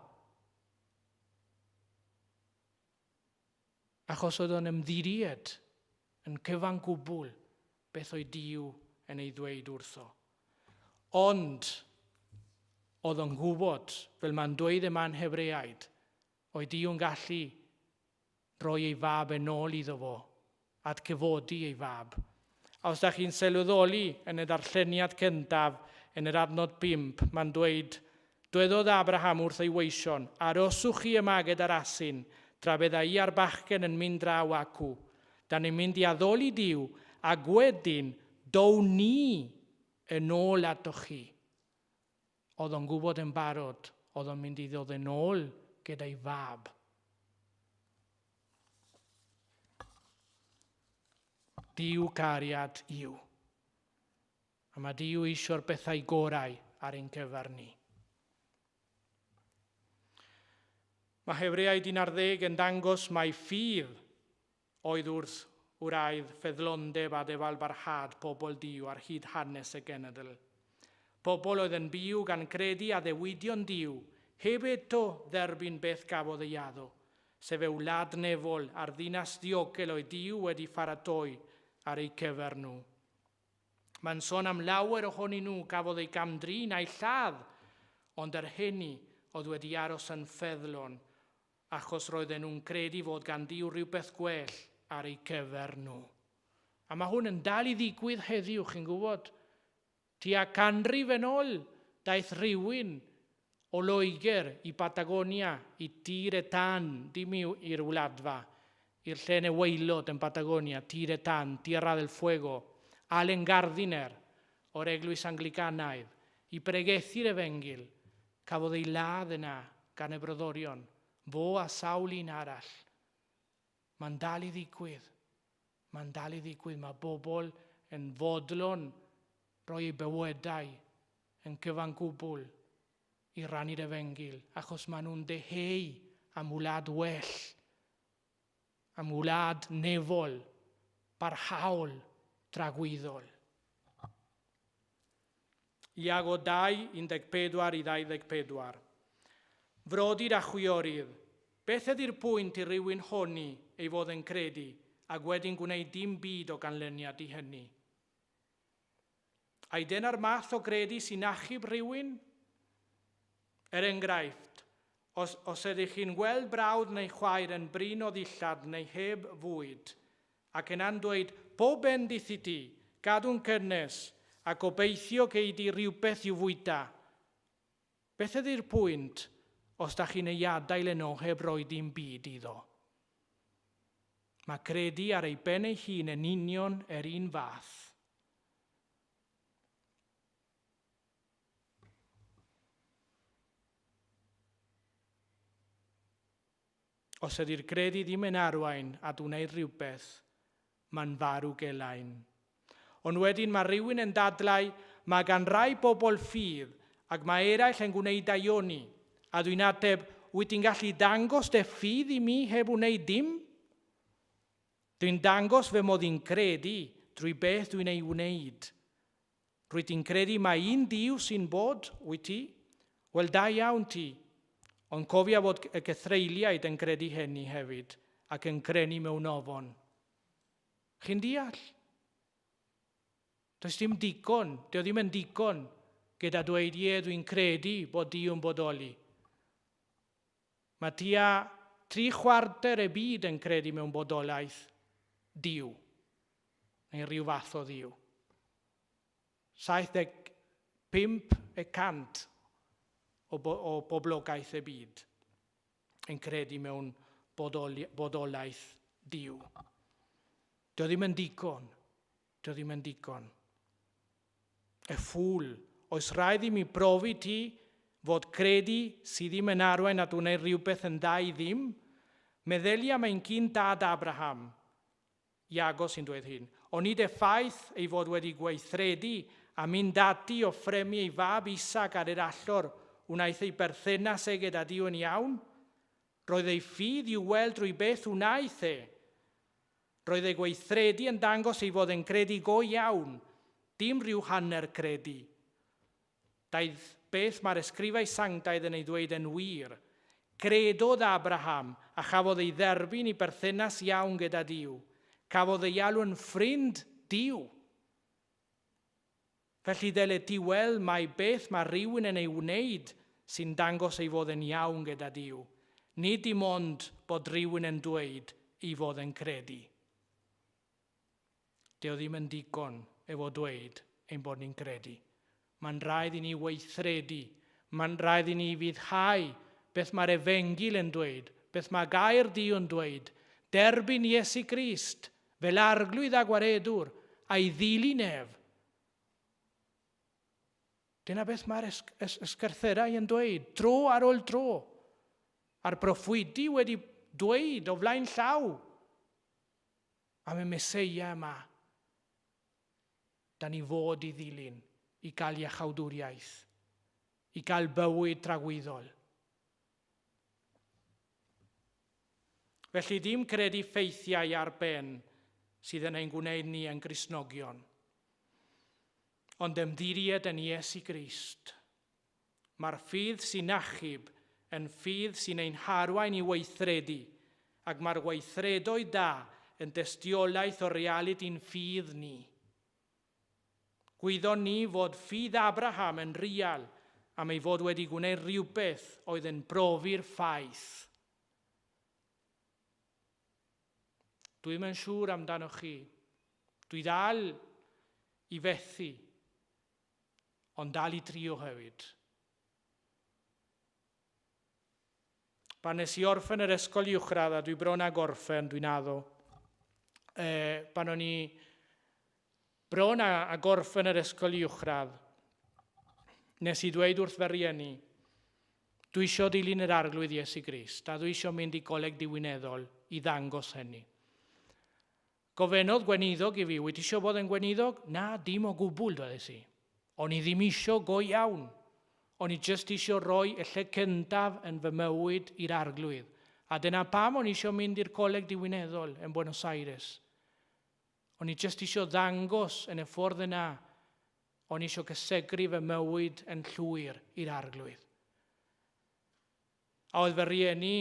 Achos oedd o'n ymddiried yn cyfan gwbl beth oedd Duw yn ei ddweud wrtho. Ond oedd o'n gwybod, fel mae'n dweud yma'n Hebreaid, oedd Duw yn gallu roi ei fab yn ôl iddo fo, atgyfodi ei fab. A os da chi'n sylweddoli yn y darlleniad cyntaf, yn yr adnod 5, mae'n dweud, Dwedodd Abraham wrth ei weision, Aroswch chi yma gyda'r asyn, tra bydda i a'r bachgen yn mynd draw acw. Da ni'n mynd i addoli Duw, ac wedyn down ni yn ôl atoch chi. Oedd o'n gwybod yn barod, oedd o'n mynd i ddod yn ôl gyda'i fab. Duw cariad yw. A mae Duw eisiau'r bethau gorau ar ein cyfer ni. Mae Hebreaid 11 yn dangos mai ffydd oedd wrth wraidd ffyddlondeb a dyfalbarhad pobl Duw ar hyd hanes y genedl. Pobl oedd yn byw gan gredu addewidion Duw, heb eto dderbyn beth gafodd ei addo, sef eu wlad nefol a'r ddinas ddiogel oedd Duw wedi pharatoi ar eu cyfer nhw. Mae'n sôn am lawer ohonyn nhw gafodd eu gam-drin a'u lladd, ond er hynny oedd wedi aros yn ffyddlon achos roedden nhw'n credu fod gan Dduw rhywbeth gwell ar eu cyfer nhw. A mae hwn yn dal i ddigwydd heddiw, chi'n gwybod. Tua canrif yn ôl, daeth rhywun o Loegr i Batagonia, i Tir y Tân, dim i'r Wladfa, i'r lle yn y waelod yn Patagonia, Tir y Tân, Tierra del Fuego, Allen Gardiner o'r Eglwys Anglicanaidd, i bregethu'r Efengyl. Cafodd ei ladd yna gan y brodorion, fo a sawl un arall. Mae'n dal i ddigwydd. Mae'n dal i ddigwydd. Mae bobl yn fodlon rhoi eu bywydau yn gyfan gwbl i rannu'r efengyl, achos maen nhw'n deheu am wlad well, am wlad nefol, barhaol, dragwyddol. Iago 2, 14 i 24. Frodyr a chwiorydd, beth ydy'r pwynt i rywun honni ei fod yn credu ac wedyn gwneud dim byd o ganlyniad i hynny? Ai dyna'r math o gredu sy'n achub rhywun? Er enghraifft, os, os ydych chi'n gweld brawd neu chwaer yn brin o ddillad neu heb fwyd, ac yna'n dweud, Pob bendith i ti, gadw'n cynnes, a gobeithio gei di rywbeth i'w fwyta. Beth ydy'r pwynt os da chi'n ei adael yno heb roi dim byd iddo? Mae credu ar ei ben ei hun yn union yr un fath. Os ydy'r gredu ddim yn arwain at wneud rhywbeth, mae'n farw gelain. Ond wedyn mae rhywun yn dadlau, Mae gan rai bobl ffydd ac mae eraill yn gwneud daioni. A dwi'n ateb, Wyt ti'n gallu dangos dy ffydd i mi heb wneud dim? Dwi'n dangos fy mod i'n credu drwy beth dwi'n ei wneud. Rwyt ti'n credu mai un Duw sy'n bod, wyt ti? Wel, da iawn ti. Ond cofia fod y cythreuliaid yn credu hynny hefyd, ac yn crenu mewn ofon. Chi'n deall? Does dim digon, dio ddim yn digon gyda dweud, ie, dwi'n credu bod Duw yn bodoli. Mae tua 3/4 y byd yn credu mewn bodolaeth Duw, neu rhyw fath o Dduw. 75 y cant o, bo o boblogaeth y byd yn credu mewn bodoli bodolaeth Duw. Dio ddim yn digon. Dio ddim yn digon. Y ffŵl, oes rhaid i mi brofi ti fod credu sydd ddim yn arwain at wneud rhywbeth yn dda i ddim? Meddylia am ein cyn dad Abraham. Iago sy'n dweud hyn. Onid y ffaith ei fod wedi gweithredu a mynd ati o ffremu ei fab Isaac ar yr allor wnaeth ei berthynas e gyda Duw yn iawn? Roedd ei ffydd i'w weld drwy beth wnaeth e. Roedd ei gweithredu yn dangos ei fod e'n credu go iawn, dim rhyw hanner credu. Daeth beth mae'r ysgrifau sanctaidd yn ei ddweud yn wir. Credodd Abraham a chafodd ei dderbyn i berthynas iawn gyda Duw. Cafodd ei alw'n ffrind Duw. Felly dyle ti weld mai beth mae rhywun yn ei wneud sy'n dangos ei fod yn iawn gyda Duw, nid dim ond bod rhywun yn dweud ei fod yn credu. Dio ddim yn digon efo dweud ein bod ni'n credu. Mae'n rhaid i ni weithredu. Mae'n rhaid i ni ufuddhau beth mae'r Efengyl yn dweud, beth mae gair Duw yn dweud. Derbyn Iesu Grist fel Arglwydd a Gwaredwr, a'i ddilyn ef. Dyna beth mae'r ysgrythurau yn dweud, dro ar ôl dro. A'r proffwydi wedi dweud o flaen llaw am y Meseia yma. Da ni fod i ddilyn, i gael iachawdwriaeth, i gael bywyd tragwyddol. Felly dim credu ffeithiau ar ben sydd yn ein gwneud ni yn Gristnogion, ond ymddiried yn Iesu Grist. Mae'r ffydd sy'n achub yn ffydd sy'n ein harwain i weithredu, ac mae'r weithredoedd da yn dystiolaeth o realiti'n ffydd ni. Gwyddon ni fod ffydd Abraham yn real am ei fod wedi gwneud rhywbeth oedd yn brofi'r ffaith. Dwi'm yn siŵr amdanoch chi. Dwi dal i fethu, ond dal i drio hefyd. Pan nes i orffen yr ysgol uwchradd, a dwi bron â gorffen, dwi'n addo, e, pan o'n i bron â, a gorffen yr ysgol uwchradd, nes i dweud wrth fy rhieni, dwi eisiau dilyn yr Arglwydd Iesu Grist, a dwi eisiau mynd i goleg diwineddol i ddangos hynny. Gofynnodd gweinidog i fi, wyt ti isio bod yn gweinidog? Na, dim o gwbl, dwedes i. O'n i ddim isio go iawn. O'n i jyst isio rhoi y lle cyntaf yn fy mywyd i'r Arglwydd. A dyna pam o'n i isio mynd i'r coleg diwineddol yn Buenos Aires. O'n i jyst isio ddangos yn y ffordd yna. O'n i isio cysegru fy mywyd yn llwyr i'r Arglwydd. A oedd fy rhieni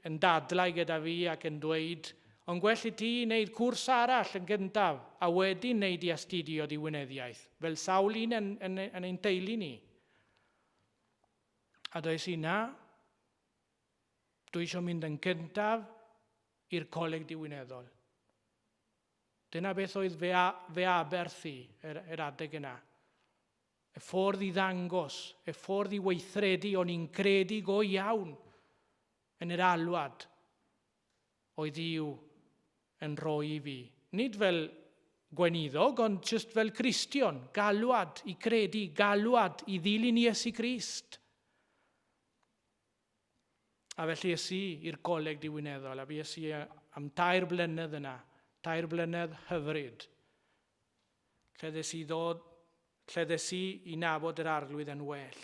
yn dadlau gyda fi ac yn dweud, ond gwell i ti wneud cwrs arall yn gyntaf a wedyn wneud i astudio diwinyddiaeth, fel sawl un yn, yn, yn ein teulu ni. A dweud i na, dwi eisiau mynd yn gyntaf i'r coleg diwinyddol. Dyna beth oedd fe, fe aberth i yr, yr adeg yna. Y ffordd i ddangos, y ffordd i weithredu, o'n i'n credu go iawn yn yr alwad oedd Duw yn rhoi i fi. Nid fel gweinidog, ond jyst fel Cristion, galwad i credu, galwad i ddilyn Iesu Grist. A felly es i i'r coleg diwineddol, a fues i am 3 blynedd yna, 3 blynedd hyfryd, lle ddes i ddod, Lle ddes i i nabod yr Arglwydd yn well.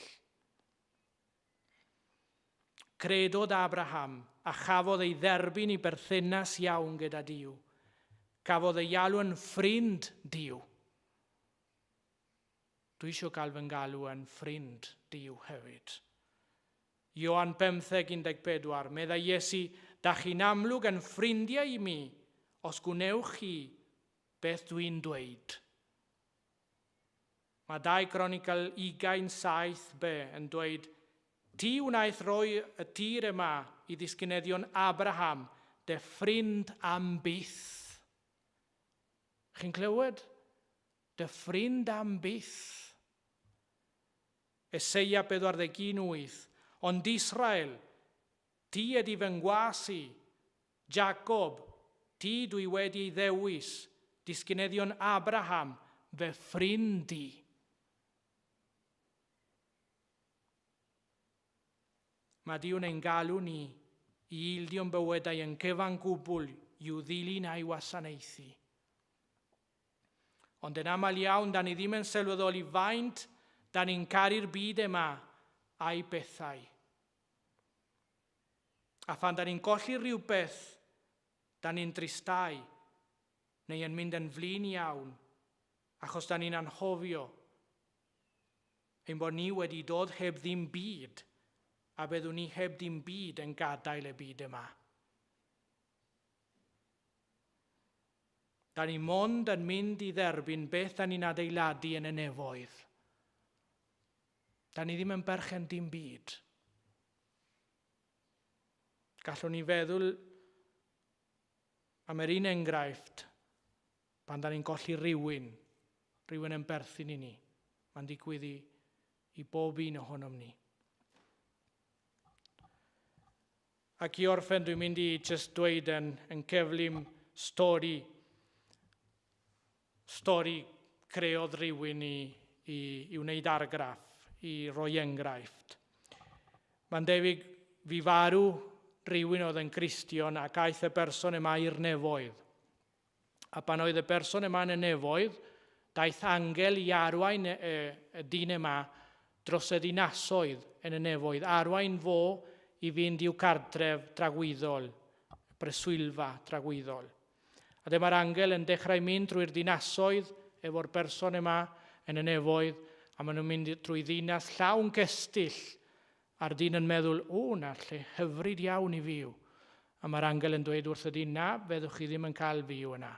Credodd Abraham a chafodd ei dderbyn i berthynas iawn gyda Duw. Cafodd ei alw yn ffrind Duw. Dwi eisiau cael fy ngalw yn ffrind Duw hefyd. Ioan 15:14, meddai Iesu, da chi'n amlwg yn ffrindiau i mi os gwnewch chi beth dwi'n dweud. Mae 2 Cronicl 27b yn dweud, Ti wnaeth roi y tir yma i ddisgynyddion Abraham, dy ffrind am byth. Chi'n clywed? Dy ffrind am byth. Eseia 41:8, Ond Israel, ti ydy fy ngwas i, Jacob, ti dwi wedi ei ddewis, disgynyddion Abraham, fy ffrind i. Mae Duw'n ein galw ni i ildio'n bywydau yn gyfan gwbl i'w ddilyn a'i wasanaethu. Ond yn aml iawn, da ni ddim yn sylweddoli faint da ni'n caru'r byd yma a'i bethau. A phan da ni'n colli rhywbeth, da ni'n tristau neu yn mynd yn flin iawn, achos da ni'n anghofio ein bod ni wedi dod heb ddim byd a byddwn ni heb dim byd yn gadael y byd yma. Da ni mond yn mynd i dderbyn beth da ni'n adeiladu yn y nefoedd. Da ni ddim yn berchen dim byd. Gallwn ni feddwl am yr un enghraifft pan da ni'n colli rhywun, rhywun yn berthyn i ni. Mae'n digwydd i, i bob un ohonom ni. Ac i orffen, dwi'n mynd i just dweud yn, yn cyflym stori, stori creodd rhywun i, i, i wneud argraff, i roi enghraifft. Mae'n debyg fi farw rhywun oedd yn Gristion ac aeth y berson yma i'r nefoedd. A pan oedd y berson yma yn y nefoedd, daeth angel i arwain y, y, y dyn yma dros y ddinasoedd yn y nefoedd, arwain fo i fynd i'w cartref tragwyddol, preswylfa tragwyddol. A dyma'r angel yn dechrau mynd drwy'r dinasoedd efo'r berson yma yn y nefoedd, a maen nhw'n mynd drwy ddinas llawn cestyll A'r dyn yn meddwl, O, 'na lle hyfryd iawn i fyw. A mae'r angel yn dweud wrth y dyn, Na, feddwch chi ddim yn cael fyw yna.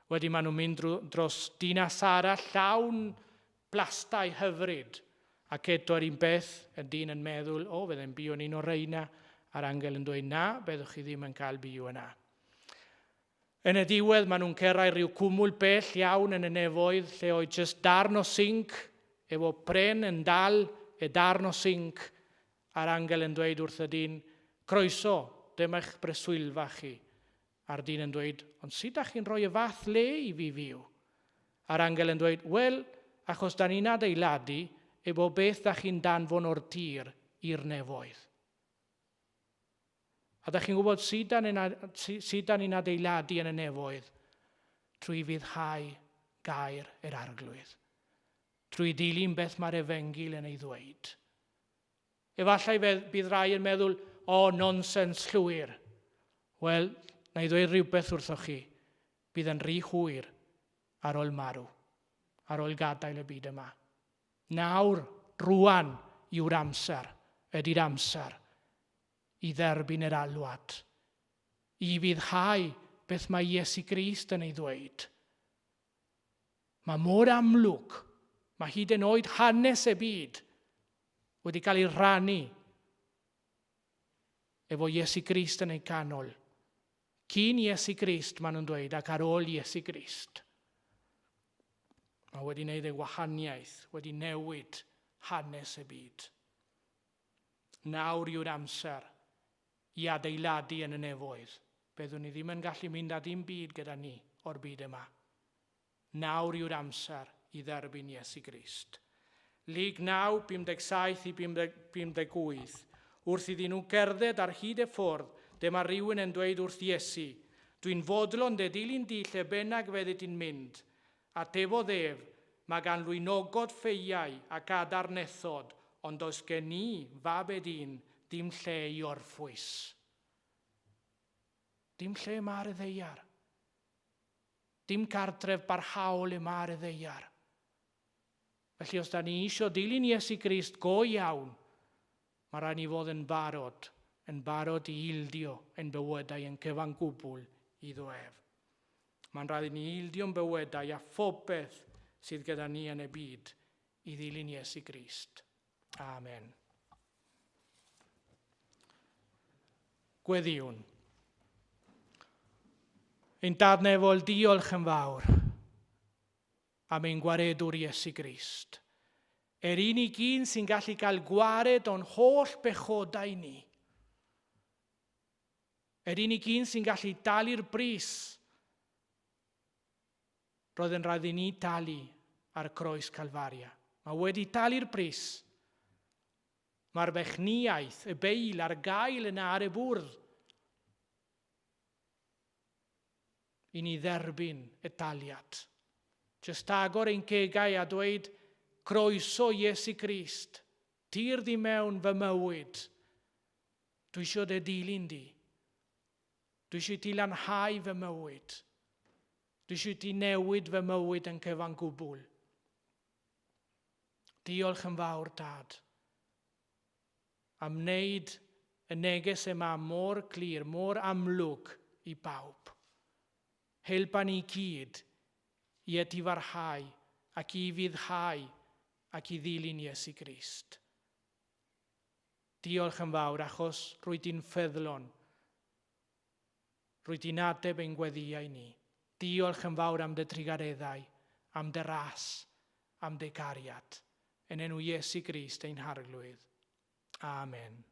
Wedyn maen nhw'n mynd dros dinas arall llawn blastai hyfryd. Ac eto yr un beth, y dyn yn meddwl, O, fydde'n byw yn un o'r reina. A'r angel yn dweud, Na, feddwch chi ddim yn cael byw yna. Yn y diwedd, maen nhw'n cyrraedd rhyw cwmwl bell iawn yn y nefoedd lle oedd jyst darn o sinc efo pren yn dal y darn o sinc a'r angel yn dweud wrth y dyn, Croeso, dyma eich breswylfa chi. A'r dyn yn dweud, Ond sut dach chi'n rhoi y fath le i fi fyw? A'r angel yn dweud, Wel, achos da ni'n adeiladu efo beth dach chi'n danfon o'r tir i'r nefoedd. A da chi'n gwybod sut da ni'n sut da ni'n adeiladu yn y nefoedd? Trwy fuddhau gair yr Arglwydd. Trwy ddilyn beth mae'r efengyl yn ei ddweud. Efallai fe bydd rai yn meddwl, o, oh, nonsens llwyr. Wel, na i ddweud rhywbeth wrthoch chi. Bydd yn rhy hwyr ar ôl marw, ar ôl gadael y byd yma. Nawr, rwan, yw'r amser, ydy'r amser, i dderbyn yr alwad, i ufuddhau beth mae Iesu Grist yn ei ddweud. Mae mor amlwg, mae hyd yn oed hanes y byd wedi cael ei rannu efo Iesu Grist yn ei canol. Cyn Iesu Grist, maen nhw'n dweud, ac ar ôl Iesu Grist. Mae wedi wneud ei wahaniaeth, wedi newid hanes y byd. Nawr yw'r amser i adeiladu yn y nefoedd. Byddwn ni ddim yn gallu mynd â dim byd gyda ni o'r byd yma. Nawr yw'r amser i dderbyn Iesu Grist. Lug 9, 57 i 58. Wrth iddyn nhw gerdded ar hyd y ffordd, dyma rywun yn dweud wrth Iesu, Dwi'n fodlon dy dilyn di lle bynnag fyddi di'n mynd. Atebodd ef, Mae gan lwynogod ffeiau ac adar nethod, ond does gen i, fab e dyn, dim lle i orffwys. Dim lle yma ar y ddaear. Dim cartref barhaol yma ar y ddaear. Felly os da ni isio dilyn Iesu Grist go iawn, mae rhaid ni fod yn barod, yn barod i ildio ein bywydau yn cyfan gwbl iddo ef. Mae'n rhaid i ni ildio'n bywydau a phopeth sydd gyda ni yn y byd i ddilyn Iesu Grist. Amen. Gweddïwn. Ein Dad nefol, diolch yn fawr am ein Gwaredwr Iesu Grist. Yr unig un sy'n gallu cael gwared o'n holl bechodau ni. Yr unig un sy'n gallu dalu'r bris roedd yn rhaid i ni dalu ar y croes Calfaria. Mae wedi talu'r bris. Mae'r fechnïaeth, y beil ar gael yna ar y bwrdd. I ni dderbyn y taliad. Jyst agor ein cegau a dweud, croeso Iesu Grist, tir di mewn fy mywyd. Dwi eisiau dy dilyn di. Dwi eisiau ti lanhau fy mywyd. Dwi eisiau ti newid fy mywyd yn cyfan gwbl. Diolch yn fawr, Dad, am wneud y neges yma mor glir, mor amlwg i bawb. Helpa ni gyd i etifarhau ac i ufuddhau ac i ddilyn Iesu Grist. Diolch yn fawr achos rwy di'n ffyddlon. Rwy di'n ateb ein gweddïau ni. Diolch yn fawr am dy trugareddau, am dy ras, am dy gariad. Yn enw Iesu Grist ein Harglwydd. Amen.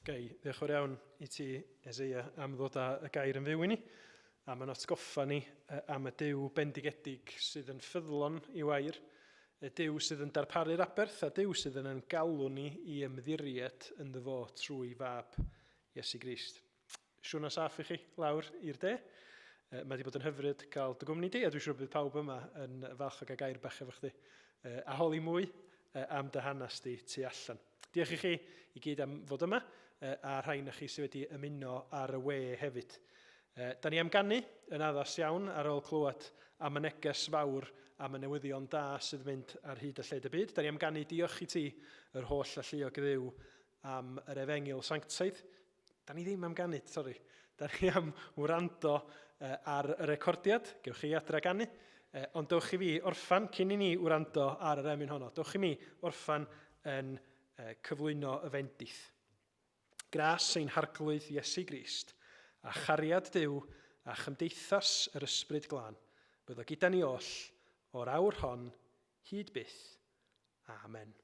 Gei, diolch fawr iawn i ti, Ezeia, am ddod â y gair yn fyw i ni, am yn atgoffa ni am y Duw bendigedig sydd yn ffyddlon i'w air, y Duw sydd yn darparu'r aberth, a Duw sydd yn ein galw ni i ymddiried ynddo fo trwy fab Iesu Grist. Siwrna saff i chi lawr i'r de. Mae wedi bod yn hyfryd cael dy gwmni di, a dwi'n siŵr bydd pawb yma yn falch o gael gair bach efo chdi. A holi mwy am dy hanes di tu allan. Diolch i chi i gyd am fod yma, a rhai na chi sydd wedi ymuno ar y we hefyd. Da ni am ganu yn addas iawn ar ôl clywed am y neges fawr am y newyddion da sydd mynd ar hyd a lled y byd. Da ni am ganu diolch i ti, yr holl alluog Dduw, am yr efengyl sanctaidd. Da ni ddim am ganu, sori. Da ni am wrando ar y recordiad. Gewch chi adra ganu. Ond dewch i fi orffan, cyn i ni wrando ar yr emyn honno, dewch i mi orffan yn cyflwyno y fendith. Gras ein Harglwydd Iesu Grist, a chariad Duw, a chymdeithas yr Ysbryd Glân, byddo gyda ni oll, o'r awr hon, hyd byth. Amen.